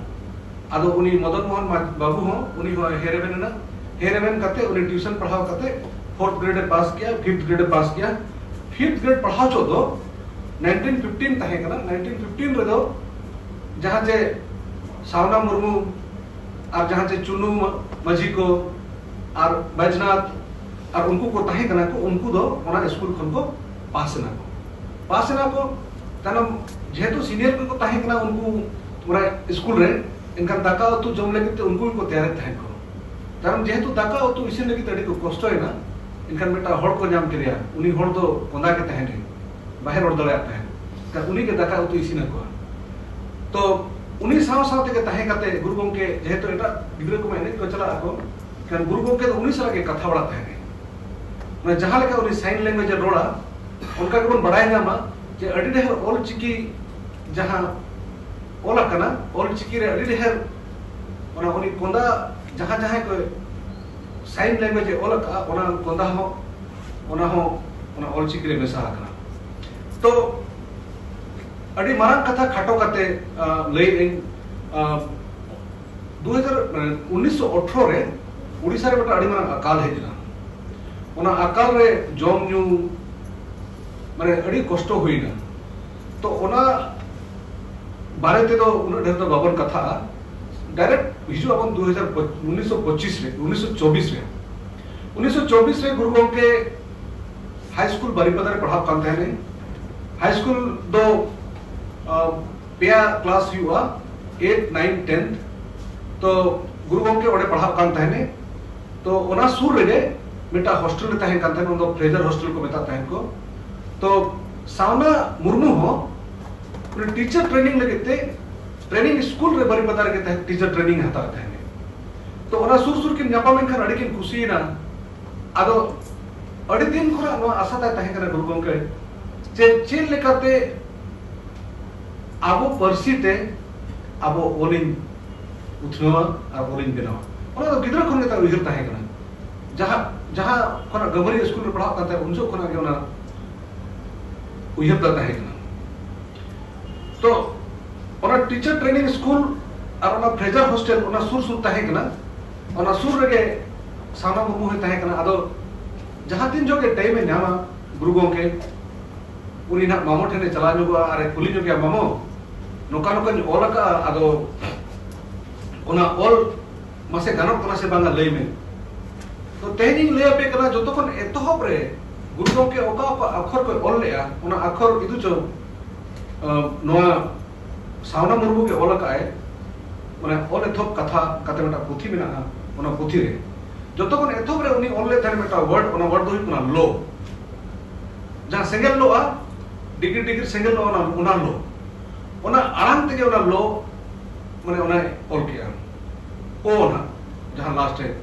ᱟᱫᱚ ᱩᱱᱤ ᱢᱚᱫᱚᱱ ᱢᱳᱦᱚᱱ ᱢᱟ-, ᱵᱟᱹᱵᱩ ᱦᱚᱸ, ᱩᱱᱤ ᱦᱚᱸ ᱦᱮ ᱨᱮᱵᱮᱱ ᱮᱱᱟ᱾ ᱦᱮ ᱨᱮᱵᱮᱱ ᱠᱟᱛᱮ ᱩᱱᱤ ᱴᱤᱭᱩᱥᱚᱱ ᱯᱟᱲᱦᱟᱣ ᱠᱟᱛᱮ ᱯᱷᱳᱨᱛᱷ ᱜᱨᱮᱰ ᱮ ᱯᱟᱥ ᱠᱮᱭᱟ, ᱯᱷᱤᱯᱛᱷ ᱜᱨᱮᱰ ᱮ ᱯᱟᱥ ᱠᱮᱭᱟ᱾ ᱯᱷᱤᱯᱛᱷ ᱜᱨᱮᱰ ᱯᱟᱲᱦᱟᱣ ᱪᱚᱜ ᱫᱚ ᱱᱟᱭᱤᱱᱴᱤᱱ ᱯᱷᱤᱯᱴᱤᱱ ᱛᱟᱦᱮᱸ ᱠᱟᱱᱟ᱾ ᱱᱟᱭᱤᱱᱴᱤᱱ ᱯᱷᱤᱯᱴᱤᱱ ᱨᱮᱫᱚ ᱡᱟᱦᱟᱸ ᱡᱮ ᱥᱟᱣᱱᱟ ᱢᱩᱨᱢᱩ ᱟᱨ ᱡᱟᱦᱟᱸ ᱪᱮ ᱪᱩᱱᱩ ᱢᱟ-, ᱢᱟᱹᱡᱷᱤ ᱠᱚ ᱟᱨ ᱵᱟᱡᱽᱱᱟᱛᱷ ᱟᱨ ᱩᱱᱠᱩ ᱠᱚ ᱛᱟᱦᱮᱸ ᱠᱟᱱᱟ ᱠᱚ, ᱩᱱᱠᱩ ᱫᱚ ᱚᱱᱟ ᱥᱠᱩᱞ ᱠᱷᱚᱱ ᱠᱚ ᱯᱟᱥ ᱮᱱᱟ ᱠᱚ᱾ ᱯᱟᱥ ᱮᱱᱟ ᱠᱚ, ᱛᱟᱭᱱᱚᱢ ᱡᱮᱦᱮᱛᱩ ᱥᱤᱱᱤᱭᱟᱨ ᱠᱚᱠᱚ ᱛᱟᱦᱮᱸ ᱠᱟᱱᱟ ᱩᱱᱠᱩ ᱚᱱᱟ ᱥᱠᱩᱞ ᱨᱮ, ᱮᱱᱠᱷᱟᱱ ᱫᱟᱠᱟ ᱩᱛᱩ ᱡᱚᱢ ᱞᱟᱹᱜᱤᱫ ᱛᱮ ᱩᱱᱠᱩ ᱜᱮᱠᱚ ᱛᱮᱭᱟᱨᱮᱫ ᱛᱟᱦᱮᱸᱫ ᱠᱚ᱾ ᱛᱟᱭᱱᱚᱢ ᱡᱮᱦᱮᱛᱩ ᱫᱟᱠᱟ ᱩᱛᱩ ᱤᱥᱤᱱ ᱞᱟᱹᱜᱤᱫ ᱛᱮ ᱟᱹᱰᱤ ᱠᱚ ᱠᱚᱥᱴᱚᱭᱮᱱᱟ, ᱮᱱᱠᱷᱟᱱ ᱢᱤᱫᱴᱟᱝ ᱦᱚᱲ ᱠᱚ ᱧᱟᱢ ᱠᱮᱫᱮᱭᱟ᱾ ᱩᱱᱤ ᱦᱚᱲ ᱫᱚ ᱠᱚᱸᱫᱟ ᱜᱮ ᱛᱟᱦᱮᱸᱱᱟᱭ, ᱵᱟᱭ ᱨᱚᱲ ᱫᱟᱲᱮᱭᱟᱜ ᱛᱟᱦᱮᱸᱫ᱾ ᱮᱱᱠᱷᱟᱱ ᱩᱱᱤ ᱜᱮ ᱫᱟᱠᱟ ᱩᱛᱩ ᱤᱥᱤᱱ ᱟᱠᱚᱣᱟ᱾ ᱛᱚ ᱩᱱᱤ ᱥᱟᱶ ᱥᱟᱶ ᱛᱮᱜᱮ ᱛᱟᱦᱮᱸ ᱠᱟᱛᱮ ᱜᱩᱨᱩ ᱜᱚᱢᱠᱮ ᱡᱮᱦᱮᱛᱩ ᱮᱴᱟᱜ ᱜᱤᱫᱽᱨᱟᱹ ᱠᱚᱢᱟ ᱮᱱᱮᱡ ᱠᱚ ᱪᱟᱞᱟᱜ ᱟᱠᱚ, ᱮᱱᱠᱷᱟᱱ ᱜᱩᱨᱩ ᱜᱚᱢᱠᱮ ᱫᱚ ᱩᱱᱤ ᱥᱟᱞᱟᱜ ᱜᱮ ᱠᱟᱛᱷᱟ ᱵᱟᱲᱟ ᱛᱟᱦᱮᱸᱱᱟᱭ᱾ ᱢᱟᱱᱮ ᱡᱟᱦᱟᱸ ᱞᱮᱠᱟ ᱩᱱᱤ ᱥᱟᱭᱤᱱ ᱞᱮᱝᱜᱩᱭᱮᱡᱽ ᱮ ᱨᱚᱲᱟ, ᱚᱱᱠᱟ ᱜᱮᱵᱚᱱ ᱵᱟᱲᱟᱭ ᱧᱟᱢᱟ ᱡᱮ ᱟᱹᱰᱤ ᱰᱷᱮᱨ ᱚᱞ ᱪᱤᱠᱤ ᱡᱟᱦᱟᱸ ᱚᱞ ᱟᱠᱟᱱᱟ, ᱚᱞ ᱪᱤᱠᱤ ᱨᱮ ᱟᱹᱰᱤ ᱰᱷᱮᱨ ᱚᱱᱟ ᱩᱱᱤ ᱠᱚᱸᱫᱟ ᱡᱟᱦᱟᱸ ᱡᱟᱦᱟᱸᱭ ᱠᱚ sign language ᱮ ᱚᱞ ᱟᱠᱟᱫᱼᱟ, ᱚᱱᱟ ᱠᱚᱸᱫᱟ ᱦᱚᱸ ᱚᱱᱟ ᱦᱚᱸ ᱚᱱᱟ ᱚᱞ ᱪᱤᱠᱤ ᱨᱮ ᱢᱮᱥᱟ ᱟᱠᱟᱱᱟ᱾ ᱛᱚ ᱟᱹᱰᱤ ᱢᱟᱨᱟᱝ ᱠᱟᱛᱷᱟ ᱠᱷᱟᱴᱚ ᱠᱟᱛᱮ ᱞᱟᱹᱭ ᱟᱹᱧ᱾ ᱫᱩ ᱦᱟᱡᱟᱨ ᱩᱱᱤᱥᱥᱚ ᱟᱴᱷᱨᱚ ᱨᱮ ᱩᱲᱤᱥᱥᱟ ᱨᱮ ᱢᱤᱫᱴᱟᱝ ᱟᱹᱰᱤ ᱢᱟᱨᱟᱝ ᱟᱠᱟᱞ ᱦᱮᱡ ᱮᱱᱟ᱾ ᱚᱱᱟ ᱟᱠᱟᱞ ᱨᱮ ᱡᱚᱢ ᱧᱩ ᱢᱟᱱᱮ ᱟᱹᱰᱤ ᱠᱚᱥᱴᱚ ᱦᱩᱭᱱᱟ᱾ ᱛᱚ ᱚᱱᱟ ᱵᱟᱨᱮ ᱛᱮᱫᱚ ᱩᱱᱟᱹᱜ ᱰᱷᱮᱨ ᱫᱚ ᱵᱟᱵᱚᱱ ᱠᱟᱛᱷᱟᱜᱼᱟ᱾ ᱰᱟᱭᱨᱮᱠᱴ ᱦᱤᱡᱩᱜ ᱟᱵᱚᱱ ᱫᱩ ᱦᱟᱡᱟᱨ ᱩᱱᱤᱥᱥᱚ ᱯᱚᱸᱪᱤᱥ ᱨᱮ, ᱩᱱᱤᱥᱥᱚ ᱪᱚᱵᱵᱤᱥ ᱨᱮ᱾ ᱩᱱᱤᱥᱥᱚ ᱪᱚᱵᱵᱤᱥ ᱨᱮ ᱜᱩᱨᱩ ᱜᱚᱢᱠᱮ ᱦᱟᱭ ᱥᱠᱩᱞ ᱵᱟᱨᱤᱯᱟᱫᱟ ᱨᱮ ᱯᱟᱲᱦᱟᱜ ᱠᱟᱱ ᱛᱟᱦᱮᱱᱟᱹᱧ᱾ ᱦᱟᱭ ᱥᱠᱩᱞ ᱫᱚ ᱯᱮᱭᱟ ᱠᱞᱟᱥ ᱦᱩᱭᱩᱜᱼᱟ, eight, nine, tenth᱾ ᱛᱚ ᱜᱩᱨᱩ ᱜᱚᱢᱠᱮ ᱚᱸᱰᱮ ᱯᱟᱲᱦᱟᱜ ᱠᱟᱱ ᱛᱟᱦᱮᱱᱮ᱾ ᱛᱚ ᱚᱱᱟ ᱥᱩᱨ ᱨᱮᱜᱮ ᱢᱤᱫᱴᱟᱝ ᱦᱳᱥᱴᱮᱞ ᱨᱮ ᱛᱟᱦᱮᱱ ᱠᱟᱱ ᱛᱟᱦᱮᱱ, ᱚᱱᱟ ᱫᱚ ᱯᱷᱨᱮᱡᱟᱨ ᱦᱳᱥᱴᱮᱞ ᱠᱚ ᱢᱮᱛᱟᱜ ᱛᱟᱦᱮᱱ ᱠᱚ᱾ ᱛᱚ ᱥᱟᱣᱱᱟ ᱢᱩᱨᱢᱩ ᱦᱚᱸ ᱴᱤᱪᱟᱨ ᱴᱨᱮᱱᱤᱝ ᱞᱟᱹᱜᱤᱫ ᱛᱮ ᱴᱨᱮᱱᱤᱝ ᱥᱠᱩᱞ ᱨᱮ ᱵᱟᱨᱤᱯᱟᱫᱟ ᱨᱮᱜᱮ ᱛᱟᱦᱮᱸ ᱴᱤᱪᱟᱨ ᱴᱨᱮᱱᱤᱝ ᱮ ᱦᱟᱛᱟᱣ ᱛᱟᱦᱮᱱ᱾ ᱛᱚ ᱚᱱᱟ ᱥᱩᱨ ᱥᱩᱨ ᱠᱤᱱ ᱧᱟᱯᱟᱢ ᱮᱱ ᱠᱷᱟᱱ ᱟᱹᱰᱤ ᱠᱤᱱ ᱠᱩᱥᱤᱭᱮᱱᱟ᱾ ᱟᱫᱚ ᱟᱹᱰᱤ ᱫᱤᱱ ᱠᱷᱚᱱᱟᱜ ᱱᱚᱣᱟ ᱟᱥᱟ ᱛᱟᱭ ᱛᱟᱦᱮᱸ ᱠᱟᱱᱟ ᱜᱩᱨᱩ ᱜᱚᱢᱠᱮ, ᱡᱮ ᱪᱮᱫ ᱞᱮᱠᱟᱛᱮ ᱟᱵᱚ ᱯᱟᱹᱨᱥᱤ ᱛᱮ ᱟᱵᱚ ᱚᱞᱤᱧ ᱩᱛᱷᱱᱟᱹᱣᱟ ᱟᱨ ᱚᱞᱤᱧ ᱵᱮᱱᱟᱣᱟ᱾ ᱚᱱᱟ ᱫᱚ ᱜᱤᱫᱽᱨᱟᱹ ᱠᱷᱚᱱ ᱜᱮ ᱛᱟᱭ ᱩᱭᱦᱟᱹᱨ ᱛᱟᱦᱮᱸ ᱠᱟᱱᱟ᱾ ᱡᱟᱦᱟᱸ ᱡᱟᱦᱟᱸ ᱠᱷᱚᱱᱟᱜ ᱜᱟᱹᱢᱟᱹᱨᱤ ᱥᱠᱩᱞ ᱨᱮ ᱯᱟᱲᱦᱟᱜ ᱠᱟᱱ ᱛᱟᱦᱮᱸ, ᱩᱱ ᱡᱚᱠᱷᱚᱱ ᱠᱷᱚᱱᱟᱜ ᱜᱮ ᱚᱱᱟ ᱩᱭᱦᱟᱹᱨ ᱫᱚ ᱛᱟᱦᱮᱸ ᱠᱟᱱᱟ᱾ ᱛᱚ ᱚᱱᱟ ᱴᱤᱪᱟᱨ ᱴᱨᱮᱱᱤᱝ ᱥᱠᱩᱞ ᱟᱨ ᱚᱱᱟ ᱯᱷᱨᱮᱡᱟᱨ ᱦᱳᱥᱴᱮᱞ ᱚᱱᱟ ᱥᱩᱨ ᱥᱩᱨ ᱛᱟᱦᱮᱸ ᱠᱟᱱᱟ᱾ ᱚᱱᱟ ᱥᱩᱨ ᱨᱮᱜᱮ ᱥᱟᱣᱱᱟ ᱢᱩᱨᱢᱩ ᱦᱚᱸᱭ ᱛᱟᱦᱮᱸ ᱠᱟᱱᱟ᱾ ᱟᱫᱚ ᱡᱟᱦᱟᱸ ᱛᱤᱱ ᱡᱚᱠᱷᱮᱡ ᱴᱟᱭᱤᱢ ᱮ ᱧᱟᱢᱟ ᱜᱩᱨᱩ ᱜᱚᱢᱠᱮ, ᱩᱱᱤ ᱱᱟᱜ ᱢᱟᱢᱚ ᱴᱷᱮᱱᱮ ᱪᱟᱞᱟᱣ ᱧᱚᱜᱚᱜᱼᱟ ᱟᱨ ᱮ ᱠᱩᱞᱤ ᱧᱚᱜᱮᱭᱟ, "ᱢᱟᱢᱚ, ᱱᱚᱝᱠᱟ ᱱᱚᱝᱠᱟᱧ ᱚᱞ ᱟᱠᱟᱫᱼᱟ, ᱟᱫᱚ ᱚᱱᱟ ᱚᱞ ᱢᱟᱥᱮ ᱜᱟᱱᱚᱜ ᱠᱟᱱᱟ ᱥᱮ ᱵᱟᱝᱟ, ᱞᱟᱹᱭ ᱢᱮ?" ᱛᱚ ᱛᱮᱦᱮᱧ ᱤᱧ ᱞᱟᱹᱭ ᱟᱯᱮ ᱠᱟᱱᱟ, ᱡᱚᱛᱚ ᱠᱷᱚᱱ ᱮᱛᱚᱦᱚᱵ ᱨᱮ ᱜᱩᱨᱩ ᱜᱚᱢᱠᱮ ᱚᱠᱟ ᱚᱠᱟ ᱟᱠᱷᱚᱨ ᱠᱚᱭ ᱚᱞ ᱞᱮᱫᱼᱟ, ᱚᱱᱟ ᱟᱠᱷᱚᱨ ᱤᱫᱩ ᱪᱚ, ᱟᱸ, ᱱᱚᱣᱟ ᱥᱟᱣᱱᱟ ᱢᱩᱨᱢᱩ ᱜᱮ ᱚᱞ ᱟᱠᱟᱫ ᱟᱭ᱾ ᱢᱟᱱᱮ ᱚᱞ ᱮᱛᱚᱦᱚᱵ ᱠᱟᱛᱷᱟ ᱠᱟᱛᱮ ᱢᱤᱫᱴᱟᱝ ᱯᱩᱛᱷᱤ ᱢᱮᱱᱟᱜᱼᱟ, ᱚᱱᱟ ᱯᱩᱛᱷᱤ ᱨᱮ ᱡᱚᱛᱚ ᱠᱷᱚᱱ ᱮᱛᱚᱦᱚᱵ ᱨᱮ ᱩᱱᱤ ᱚᱞ ᱞᱮᱫ ᱛᱟᱦᱮᱸ ᱢᱤᱫᱴᱟᱝ ᱣᱟᱨᱰ, ᱚᱱᱟ ᱣᱟᱨᱰ ᱫᱚ ᱦᱩᱭᱩᱜ ᱠᱟᱱᱟ ᱞᱚ᱾ ᱡᱟᱦᱟᱸ ᱥᱮᱸᱜᱮᱞ ᱞᱚᱜᱼᱟ, ᱰᱤᱜᱤᱨ ᱰᱤᱜᱤᱨ ᱥᱮᱸᱜᱮᱞ ᱞᱚᱜᱼᱟ, ᱚᱱᱟ, ᱚᱱᱟ ᱞᱚ᱾ ᱚᱱᱟ ᱟᱲᱟᱝ ᱛᱮᱜᱮ ᱚᱱᱟ ᱞᱚ, ᱢᱟᱱᱮ ᱚᱱᱟᱭ ᱚᱞ ᱠᱮᱜᱼᱟ᱾ ᱚ ᱱᱟᱜ, ᱡᱟᱦᱟᱸ ᱞᱟᱥᱴ ᱨᱮ,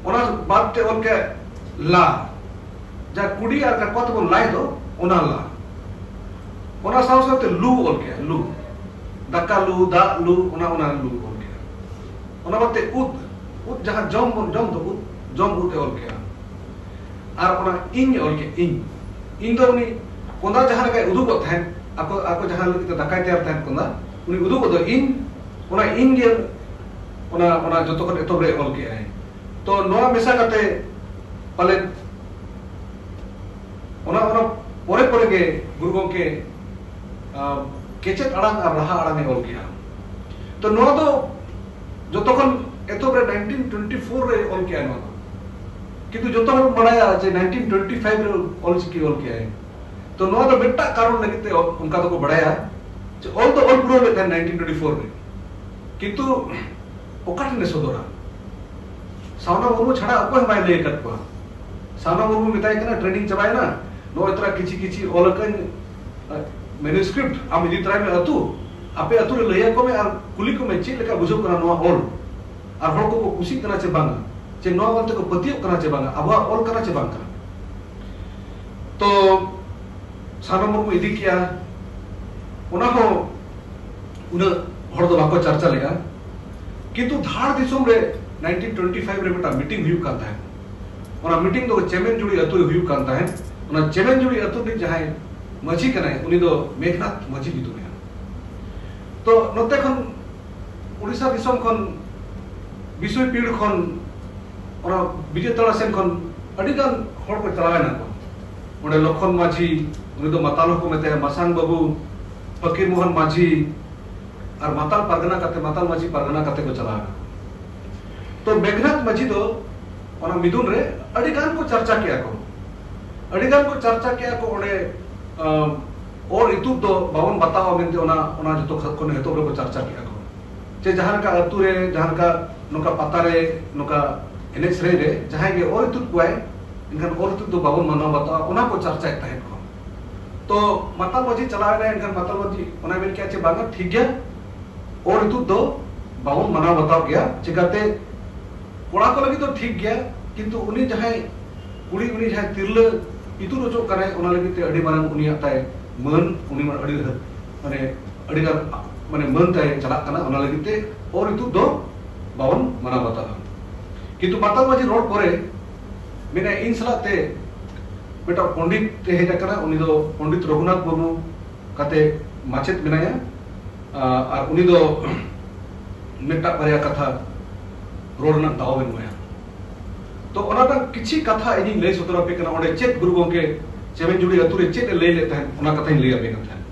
ᱚᱱᱟ ᱵᱟᱫ ᱛᱮ ᱚᱞ ᱠᱮᱜᱼᱟ ᱞᱟ, ᱡᱟᱦᱟᱸ ᱠᱩᱰᱤ ᱟᱨ ᱠᱟᱠᱚᱣᱟ ᱛᱮᱵᱚᱱ ᱞᱟᱭ ᱫᱚ, ᱚᱱᱟ ᱞᱟ᱾ ᱚᱱᱟ ᱥᱟᱶ ᱥᱟᱶᱛᱮ ᱞᱩ ᱚᱞ ᱠᱮᱜᱼᱟ, ᱞᱩ, ᱫᱟᱠᱟ ᱞᱩ, ᱫᱟᱜ ᱞᱩ, ᱚᱱᱟ ᱚᱱᱟ ᱞᱩ ᱚᱞ ᱠᱮᱜᱼᱟ᱾ ᱚᱱᱟ ᱵᱟᱫ ᱛᱮ ᱩᱫ, ᱩᱫ ᱡᱟᱦᱟᱸ ᱡᱚᱢ ᱵᱚᱱ ᱡᱚᱢ ᱫᱚ, ᱩᱫ, ᱡᱚᱢ ᱩᱫ ᱮ ᱚᱞ ᱠᱮᱜᱼᱟ᱾ ᱟᱨ ᱚᱱᱟ ᱤᱧ ᱮ ᱚᱞ ᱠᱮᱜᱼᱟ, ᱤᱧ, ᱤᱧ ᱫᱚ ᱩᱱᱤ ᱠᱚᱸᱫᱟ ᱡᱟᱦᱟᱸ ᱞᱮᱠᱟᱭ ᱩᱫᱩᱜᱚᱜ ᱛᱟᱦᱮᱸᱫ, ᱟᱠᱚ ᱟᱠᱚ ᱡᱟᱦᱟᱸ ᱞᱟᱹᱜᱤᱫ ᱛᱮ ᱫᱟᱠᱟᱭ ᱛᱮᱭᱟᱨ ᱛᱟᱦᱮᱸᱫ ᱠᱚᱸᱫᱟ, ᱩᱱᱤ ᱩᱫᱩᱜᱚᱜ ᱫᱚ ᱤᱧ, ᱚᱱᱟ ᱤᱧ ᱜᱮ ᱚᱱᱟ ᱚᱱᱟ ᱡᱚᱛᱚ ᱠᱷᱚᱱ ᱮᱛᱚᱦᱚᱵ ᱨᱮ ᱚᱞ ᱠᱮᱜᱼᱟᱭ᱾ ᱛᱚ ᱱᱚᱣᱟ ᱢᱮᱥᱟ ᱠᱟᱛᱮ ᱯᱟᱞᱮᱫ ᱚᱱᱟ ᱚᱱᱟ ᱯᱚᱨᱮ ᱯᱚᱨᱮ ᱜᱮ ᱜᱩᱨᱩ ᱜᱚᱢᱠᱮ ᱟᱸ, ᱠᱮᱪᱮᱫ ᱟᱲᱟᱝ ᱟᱨ ᱨᱟᱦᱟ ᱟᱲᱟᱝ ᱮ ᱚᱞ ᱠᱮᱜᱼᱟ᱾ ᱛᱚ ᱱᱚᱣᱟ ᱫᱚ ᱡᱚᱛᱚ ᱠᱷᱚᱱ ᱮᱛᱚᱦᱚᱵ ᱨᱮ ᱱᱟᱭᱤᱱᱴᱤᱱ ᱴᱩᱭᱮᱱᱴᱤ ᱯᱷᱳᱨ ᱨᱮ ᱚᱞ ᱠᱮᱜᱼᱟ ᱱᱚᱣᱟ ᱫᱚ᱾ ᱠᱤᱱᱛᱩ ᱡᱚᱛᱚ ᱦᱚᱲ ᱵᱚᱱ ᱵᱟᱲᱟᱭᱟ ᱡᱮ ᱱᱟᱭᱤᱱᱴᱤᱱ ᱴᱩᱭᱮᱱᱴᱤ ᱯᱷᱟᱭᱤᱵᱷ ᱨᱮ ᱚᱞ ᱪᱤᱠᱤ ᱚᱞ ᱠᱮᱜᱼᱟᱭ᱾ ᱛᱚ ᱱᱚᱣᱟ ᱫᱚ ᱢᱤᱫᱴᱟᱜ ᱠᱟᱨᱚᱱ ᱞᱟᱹᱜᱤᱫ ᱛᱮ ᱚᱱᱠᱟ ᱫᱚᱠᱚ ᱵᱟᱲᱟᱭᱟ ᱡᱮ ᱚᱞ ᱫᱚ ᱚᱞ ᱯᱩᱨᱟᱹᱣ ᱞᱮᱫ ᱛᱟᱦᱮᱸᱱ ᱱᱟᱭᱤᱱᱴᱤᱱ ᱴᱩᱭᱮᱱᱴᱤ ᱯᱷᱳᱨ ᱨᱮ, ᱠᱤᱱᱛᱩ ᱚᱠᱟ ᱴᱷᱮᱱ ᱮ ᱥᱚᱫᱚᱨᱟ? ᱥᱟᱣᱱᱟ ᱢᱩᱨᱢᱩ ᱪᱷᱟᱲᱟ ᱚᱠᱚᱭ ᱦᱚᱸ ᱵᱟᱭ ᱞᱟᱹᱭ ᱟᱠᱟᱫ ᱠᱚᱣᱟ᱾ ᱥᱟᱣᱱᱟ ᱢᱩᱨᱢᱩ ᱢᱮᱛᱟᱭ ᱠᱟᱱᱟ, "ᱴᱨᱮᱱᱤᱝ ᱪᱟᱵᱟᱭᱮᱱᱟ, ᱱᱚᱜᱼᱚᱭ ᱛᱚᱨᱟ ᱠᱤᱪᱷᱤ ᱠᱤᱪᱷᱤ ᱚᱞ ᱟᱠᱟᱫᱟᱹᱧ, ᱢᱮᱱᱩᱥᱠᱨᱤᱯᱴ, ᱟᱢ ᱤᱫᱤ ᱛᱚᱨᱟᱭ ᱢᱮ ᱟᱹᱛᱩ, ᱟᱯᱮ ᱟᱹᱛᱩ ᱨᱮ ᱞᱟᱹᱭ ᱟᱠᱚ ᱢᱮ ᱟᱨ ᱠᱩᱞᱤ ᱠᱚᱢᱮ ᱪᱮᱫ ᱞᱮᱠᱟ ᱵᱩᱡᱷᱟᱹᱜ ᱠᱟᱱᱟ ᱱᱚᱣᱟ ᱚᱞ, ᱟᱨ ᱦᱚᱲ ᱠᱚᱠᱚ ᱠᱩᱥᱤᱜ ᱠᱟᱱᱟ ᱪᱮ ᱵᱟᱝᱟ, ᱪᱮ ᱱᱚᱣᱟ ᱚᱞ ᱛᱮᱠᱚ ᱯᱟᱹᱛᱭᱟᱹᱜ ᱠᱟᱱᱟ ᱪᱮ ᱵᱟᱝᱟ, ᱟᱵᱚᱣᱟᱜ ᱚᱞ ᱠᱟᱱᱟ ᱪᱮ ᱵᱟᱝ ᱠᱟᱱᱟ?" ᱛᱚ ᱥᱟᱨᱱᱟ ᱢᱩᱨᱢᱩ ᱤᱫᱤ ᱠᱮᱜᱼᱟ, ᱚᱱᱟ ᱦᱚᱸ ᱩᱱᱟᱹᱜ ᱦᱚᱲ ᱫᱚ ᱵᱟᱠᱚ ᱪᱟᱨᱪᱟ ᱞᱮᱜᱼᱟ᱾ ᱠᱤᱱᱛᱩ ᱫᱷᱟᱲ ᱫᱤᱥᱚᱢ ᱨᱮ ᱱᱟᱭᱤᱱᱴᱤᱱ ᱴᱩᱭᱮᱱᱴᱤ ᱯᱷᱟᱭᱤᱵᱷ ᱨᱮ ᱢᱤᱫᱴᱟᱝ ᱢᱤᱴᱤᱝ ᱦᱩᱭᱩᱜ ᱠᱟᱱ ᱛᱟᱦᱮᱸᱫ᱾ ᱚᱱᱟ ᱢᱤᱴᱤᱝ ᱫᱚ ᱪᱮᱢᱮᱱᱡᱩᱲᱤ ᱟᱹᱛᱩ ᱨᱮ ᱦᱩᱭᱩᱜ ᱠᱟᱱ ᱛᱟᱦᱮᱸᱫ᱾ ᱚᱱᱟ ᱪᱮᱢᱮᱱᱡᱩᱲᱤ ᱟᱹᱛᱩ ᱨᱤᱱᱤᱡ ᱡᱟᱦᱟᱸᱭ ᱢᱟᱹᱡᱷᱤ ᱠᱟᱱᱟᱭ, ᱩᱱᱤ ᱫᱚ ᱢᱮᱜᱷᱱᱟᱛᱷ ᱢᱟᱹᱡᱷᱤ ᱧᱩᱛᱩᱢᱮᱭᱟ᱾ ᱛᱚ ᱱᱚᱛᱮ ᱠᱷᱚᱱ ᱩᱲᱤᱥᱥᱟ ᱫᱤᱥᱚᱢ ᱠᱷᱚᱱ, ᱵᱤᱥᱩᱭ ᱯᱤᱲ ᱠᱷᱚᱱ, ᱚᱱᱟ ᱵᱤᱡᱚᱭ ᱛᱟᱲᱟ ᱥᱮᱱ ᱠᱷᱚᱱ ᱟᱹᱰᱤ ᱜᱟᱱ ᱦᱚᱲ ᱠᱚ ᱪᱟᱞᱟᱣ ᱮᱱᱟ ᱠᱚ᱾ ᱚᱸᱰᱮ ᱞᱚᱠᱷᱚᱱ ᱢᱟᱹᱡᱷᱤ, ᱩᱱᱤ ᱫᱚ ᱢᱟᱛᱟᱞ ᱦᱚᱸᱠᱚ ᱢᱮᱛᱟᱭᱟ, ᱢᱟᱥᱟᱝ ᱵᱟᱹᱵᱩ, ᱯᱷᱚᱠᱤᱨ ᱢᱳᱦᱚᱱ ᱢᱟᱹᱡᱷᱤ, ᱟᱨ ᱢᱟᱛᱟᱞ ᱯᱟᱨᱜᱟᱱᱟ ᱠᱟᱛᱮ, ᱢᱟᱛᱟᱞ ᱢᱟᱹᱡᱷᱤ ᱯᱟᱨᱜᱟᱱᱟ ᱠᱟᱛᱮ ᱠᱚ ᱪᱟᱞᱟᱣ ᱮᱱᱟ᱾ ᱛᱚ ᱢᱮᱜᱷᱱᱟᱛᱷ ᱢᱟᱹᱡᱷᱤ ᱫᱚ ᱚᱱᱟ ᱢᱤᱫᱩᱱ ᱨᱮ ᱟᱹᱰᱤ ᱜᱟᱱ ᱠᱚ ᱪᱟᱨᱪᱟ ᱠᱮᱜᱼᱟ ᱠᱚ, ᱟᱹᱰᱤ ᱜᱟᱱ ᱠᱚ ᱪᱟᱨᱪᱟ ᱠᱮᱜᱼᱟ ᱠᱚ ᱚᱸᱰᱮ, ᱟᱸ, ᱚᱨ ᱤᱛᱩᱫ ᱫᱚ ᱵᱟᱵᱚᱱ ᱵᱟᱛᱟᱣᱟ ᱢᱮᱱᱛᱮ ᱚᱱᱟ, ᱚᱱᱟ ᱡᱚᱛᱚ ᱠᱷᱚᱱ ᱮᱛᱚᱦᱚᱵ ᱨᱮᱠᱚ ᱪᱟᱨᱪᱟ ᱠᱮᱜᱼᱟ ᱠᱚ᱾ ᱪᱮ ᱡᱟᱦᱟᱸ ᱞᱮᱠᱟ ᱟᱹᱛᱩ ᱨᱮ, ᱡᱟᱦᱟᱸ ᱞᱮᱠᱟ ᱱᱚᱝᱠᱟ ᱯᱟᱛᱟ ᱨᱮ, ᱱᱚᱝᱠᱟ ᱮᱱᱮᱡ ᱥᱮᱨᱮᱧ ᱨᱮ ᱡᱟᱦᱟᱸᱭ ᱜᱮ ᱚᱨ ᱤᱛᱩᱫ ᱠᱚᱣᱟᱭ, ᱮᱱᱠᱷᱟᱱ ᱚᱨ ᱤᱛᱩᱫ ᱫᱚ ᱵᱟᱵᱚᱱ ᱢᱟᱱᱟᱣ ᱵᱟᱛᱟᱣᱟ, ᱚᱱᱟ ᱠᱚ ᱪᱟᱨᱪᱟᱭᱮᱫ ᱛᱟᱦᱮᱸᱫ ᱠᱚ᱾ ᱛᱚ ᱢᱟᱛᱟᱞ ᱢᱟᱹᱡᱷᱤ ᱪᱟᱞᱟᱣ ᱮᱱᱟᱭ, ᱮᱱᱠᱷᱟᱱ ᱢᱟᱛᱟᱞ ᱢᱟᱹᱡᱷᱤ ᱚᱱᱟᱭ ᱢᱮᱱ ᱠᱮᱜᱼᱟ ᱪᱮ ᱵᱟᱝᱟ, ᱴᱷᱤᱠ ᱜᱮᱭᱟ, ᱚᱨ ᱤᱛᱩᱫ ᱫᱚ ᱵᱟᱵᱚᱱ ᱢᱟᱱᱟᱣ ᱵᱟᱛᱟᱣ ᱜᱮᱭᱟ᱾ ᱪᱤᱠᱟᱹᱛᱮ ᱠᱚᱲᱟ ᱠᱚ ᱞᱟᱹᱜᱤᱫ ᱫᱚ ᱴᱷᱤᱠ ᱜᱮᱭᱟ, ᱠᱤᱱᱛᱩ ᱩᱱᱤ ᱡᱟᱦᱟᱸᱭ ᱠᱩᱲᱤ, ᱩᱱᱤ ᱡᱟᱦᱟᱸᱭ ᱛᱤᱨᱞᱟᱹ ᱤᱛᱩᱫ ᱚᱪᱚᱜ ᱠᱟᱱᱟᱭ, ᱚᱱᱟ ᱞᱟᱹᱜᱤᱫ ᱛᱮ ᱟᱹᱰᱤ ᱢᱟᱨᱟᱝ ᱩᱱᱤᱭᱟᱜ ᱛᱟᱭ ᱢᱟᱹᱱ ᱩᱱᱤ ᱢᱟ ᱟᱹᱰᱤ ᱦᱟᱹ- ᱢᱟᱱᱮ ᱟᱹᱰᱤ ᱜᱟᱱ ᱢᱟᱱᱮ ᱢᱟᱹᱱ ᱛᱟᱭ ᱪᱟᱞᱟᱜ ᱠᱟᱱᱟ, ᱚᱱᱟ ᱞᱟᱹᱜᱤᱫ ᱛᱮ ᱚᱨ ᱤᱛᱩᱫ ᱫᱚ ᱵᱟᱵᱚᱱ ᱢᱟᱱᱟᱣ ᱵᱟᱛᱟᱣᱟ᱾ ᱠᱤᱱᱛᱩ ᱢᱟᱛᱟᱞ ᱢᱟᱹᱡᱷᱤ ᱨᱚᱲ ᱯᱚᱨᱮ ᱢᱮᱱᱟᱭ, ᱤᱧ ᱥᱟᱞᱟᱜ ᱛᱮ ᱢᱤᱫᱴᱟᱝ ᱯᱚᱱᱰᱤᱛ ᱮ ᱦᱮᱡ ᱟᱠᱟᱱᱟ, ᱩᱱᱤ ᱫᱚ ᱯᱚᱱᱰᱤᱛ ᱨᱚᱜᱷᱩᱱᱟᱛᱷ ᱢᱩᱨᱢᱩ ᱠᱟᱛᱮ ᱢᱟᱪᱮᱫ ᱢᱮᱱᱟᱭᱟ, ᱟᱨ ᱩᱱᱤ ᱫᱚ ᱢᱤᱫᱴᱟᱝ ᱵᱟᱨᱭᱟ ᱠᱟᱛᱷᱟ ᱨᱚᱲ ᱨᱮᱱᱟᱜ ᱫᱟᱣ ᱵᱮᱱ ᱮᱢᱟᱭᱟ᱾ ᱛᱚ ᱚᱱᱟ ᱨᱮᱱᱟᱜ ᱠᱤᱪᱷᱤ ᱠᱟᱛᱷᱟ ᱤᱧᱤᱧ ᱞᱟᱹᱭ ᱥᱚᱫᱚᱨ ᱟᱯᱮ ᱠᱟᱱᱟ, ᱚᱸᱰᱮ ᱪᱮᱫ ᱜᱩᱨᱩ ᱜᱚᱢᱠᱮ ᱪᱮᱢᱮᱧ ᱡᱩᱲᱤ ᱟᱹᱛᱩ ᱨᱮ ᱪᱮᱫ ᱮ ᱞᱟᱹᱭ ᱞᱮᱫ ᱛᱟᱦᱮᱸᱫ, ᱚᱱᱟ ᱠᱟᱛᱷᱟᱧ ᱞᱟᱹᱭ ᱟᱯᱮ ᱠᱟᱱ ᱛᱟᱦᱮᱸᱫ᱾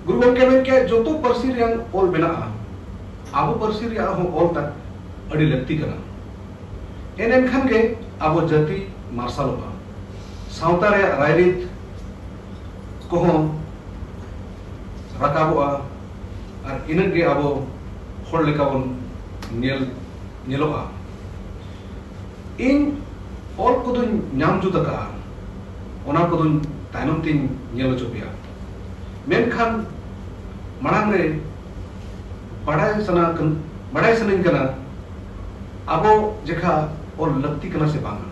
ᱜᱩᱨᱩ ᱜᱚᱢᱠᱮ ᱢᱮᱱ ᱠᱮᱫᱟ, ᱡᱚᱛᱚ ᱯᱟᱹᱨᱥᱤ ᱨᱮᱭᱟᱜ ᱚᱞ ᱢᱮᱱᱟᱜᱼᱟ, ᱟᱵᱚ ᱯᱟᱹᱨᱥᱤ ᱨᱮᱭᱟᱜ ᱦᱚᱸ ᱚᱞ ᱛᱟ- ᱟᱹᱰᱤ ᱞᱟᱹᱠᱛᱤ ᱠᱟᱱᱟ᱾ ᱮᱱ ᱮᱱᱠᱷᱟᱱ ᱜᱮ ᱟᱵᱚ ᱡᱟᱹᱛᱤ ᱢᱟᱨᱥᱟᱞᱚᱜᱼᱟ, ᱥᱟᱶᱛᱟ ᱨᱮᱭᱟᱜ ᱨᱟᱭᱨᱤᱛ ᱠᱚᱦᱚᱸ ᱨᱟᱠᱟᱵᱚᱜᱼᱟ, ᱟᱨ ᱤᱱᱟᱹᱜ ᱜᱮ ᱟᱵᱚ ᱦᱚᱲ ᱞᱮᱠᱟ ᱵᱚᱱ ᱧᱮᱞ ᱧᱮᱞᱚᱜᱼᱟ᱾ ᱤᱧ ᱚᱞ ᱠᱚᱫᱚᱧ ᱧᱟᱢ ᱡᱩᱛ ᱟᱠᱟᱫᱼᱟ, ᱚᱱᱟ ᱠᱚᱫᱚᱧ ᱛᱟᱭᱱᱚᱢ ᱛᱤᱧ ᱧᱮᱞ ᱦᱚᱪᱚ ᱯᱮᱭᱟ, ᱢᱮᱱᱠᱷᱟᱱ ᱢᱟᱲᱟᱝ ᱨᱮ ᱵᱟᱲᱟᱭ ᱥᱟᱱᱟ ᱠᱟᱱ- ᱵᱟᱲᱟᱭ ᱥᱟᱱᱟᱧ ᱠᱟᱱᱟ, ᱟᱵᱚ ᱡᱮᱠᱷᱟ ᱚᱞ ᱞᱟᱹᱠᱛᱤ ᱠᱟᱱᱟ ᱥᱮ ᱵᱟᱝᱟ?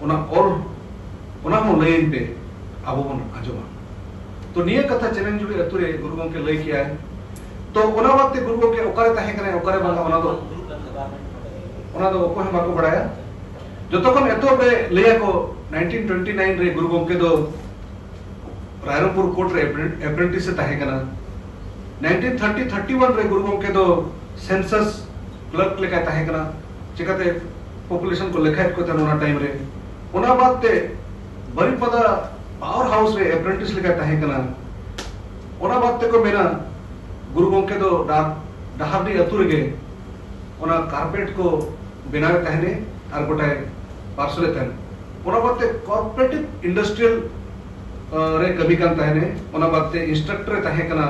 ᱚᱱᱟ ᱚᱞ, ᱚᱱᱟ ᱦᱚᱸ ᱞᱟᱹᱭᱟᱹᱧ ᱯᱮ, ᱟᱵᱚ ᱵᱚᱱ ᱟᱸᱡᱚᱢᱟ᱾ ᱛᱚ ᱱᱤᱭᱟᱹ ᱠᱟᱛᱷᱟ ᱪᱮᱢᱮᱧ ᱡᱩᱲᱤ ᱟᱹᱛᱩ ᱨᱮ ᱜᱩᱨᱩ ᱜᱚᱢᱠᱮ ᱞᱟᱹᱭ ᱠᱮᱜᱼᱟᱭ᱾ ᱛᱚ ᱚᱱᱟ ᱵᱟᱫ ᱛᱮ ᱜᱩᱨᱩ ᱜᱚᱢᱠᱮ ᱚᱠᱟᱨᱮ ᱛᱟᱦᱮᱸ ᱠᱟᱱᱟᱭ, ᱚᱠᱟᱨᱮ ᱵᱟᱝᱟ, ᱚᱱᱟ ᱫᱚ, ᱚᱱᱟ ᱫᱚ ᱚᱠᱚᱭ ᱦᱚᱸ ᱵᱟᱠᱚ ᱵᱟᱲᱟᱭᱟ᱾ ᱡᱚᱛᱚ ᱠᱷᱚᱱ ᱮᱛᱚᱦᱚᱵ ᱨᱮ ᱞᱟᱹᱭᱟᱠᱚ, ᱱᱟᱭᱤᱱᱴᱤᱱ ᱴᱩᱭᱮᱱᱴᱤ ᱱᱟᱭᱤᱱ ᱨᱮ ᱜᱩᱨᱩ ᱜᱚᱢᱠᱮ ᱫᱚ ᱨᱟᱭᱨᱚᱝᱯᱩᱨ ᱠᱳᱨᱴ ᱨᱮ ᱮᱯᱨᱮᱱ- ᱮᱯᱨᱮᱱᱴᱤᱥ ᱮ ᱛᱟᱦᱮᱸ ᱠᱟᱱᱟ᱾ ᱱᱟᱭᱤᱱᱴᱤᱱ ᱛᱷᱟᱨᱴᱤ ᱛᱷᱟᱨᱴᱤ ᱳᱣᱟᱱ ᱨᱮ ᱜᱩᱨᱩ ᱜᱚᱢᱠᱮ ᱫᱚ ᱥᱮᱱᱥᱟᱥ ᱠᱞᱟᱨᱠ ᱞᱮᱠᱟᱭ ᱛᱟᱦᱮᱸ ᱠᱟᱱᱟ᱾ ᱪᱤᱠᱟᱹᱛᱮ ᱯᱚᱯᱩᱞᱮᱥᱚᱱ ᱠᱚ ᱞᱮᱠᱷᱟᱭᱮᱫ ᱠᱚ ᱛᱟᱦᱮᱱ ᱚᱱᱟ ᱴᱟᱭᱤᱢ ᱨᱮ᱾ ᱚᱱᱟ ᱵᱟᱫ ᱛᱮ ᱵᱟᱨᱤᱯᱟᱫᱟ ᱯᱟᱣᱟᱨ ᱦᱟᱣᱩᱥ ᱨᱮ ᱮᱯᱨᱮᱱᱴᱤᱥ ᱞᱮᱠᱟᱭ ᱛᱟᱦᱮᱸ ᱠᱟᱱᱟ᱾ ᱚᱱᱟ ᱵᱟᱫ ᱛᱮᱠᱚ ᱢᱮᱱᱟ, ᱜᱩᱨᱩ ᱜᱚᱢᱠᱮ ᱫᱚ ᱰᱟ- ᱰᱟᱦᱟᱨᱰᱤ ᱟᱹᱛᱩ ᱨᱮᱜᱮ ᱚᱱᱟ ᱠᱟᱨᱯᱮᱴ ᱠᱚ ᱵᱮᱱᱟᱣᱮᱫ ᱛᱟᱦᱮᱱᱮ ᱟᱨ ᱜᱚᱴᱟᱭ ᱯᱟᱨᱥᱮᱞᱮᱫ ᱛᱟᱦᱮᱱ᱾ ᱚᱱᱟ ᱵᱟᱫ ᱛᱮ ᱠᱚᱨᱯᱳᱨᱮᱴᱤᱵᱷ ᱤᱱᱰᱟᱥᱴᱨᱤᱭᱟᱞ, ᱟᱸ, ᱨᱮ ᱠᱟᱹᱢᱤ ᱠᱟᱱ ᱛᱟᱦᱮᱱᱮ᱾ ᱚᱱᱟ ᱵᱟᱫ ᱛᱮ ᱤᱱᱥᱴᱨᱟᱠᱴᱚᱨ ᱮ ᱛᱟᱦᱮᱸ ᱠᱟᱱᱟ,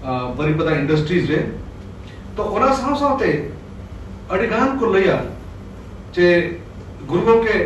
ᱟᱸ, ᱵᱟᱨᱤᱯᱟᱫᱟ ᱤᱱᱰᱟᱥᱴᱨᱤᱡᱽ ᱨᱮ᱾ ᱛᱚ ᱚᱱᱟ ᱥᱟᱶ ᱥᱟᱶᱛᱮ ᱟᱹᱰᱤ ᱜᱟᱱ ᱠᱚ ᱞᱟᱹᱭᱟ ᱡᱮ ᱜᱩᱨᱩ ᱜᱚᱢᱠᱮ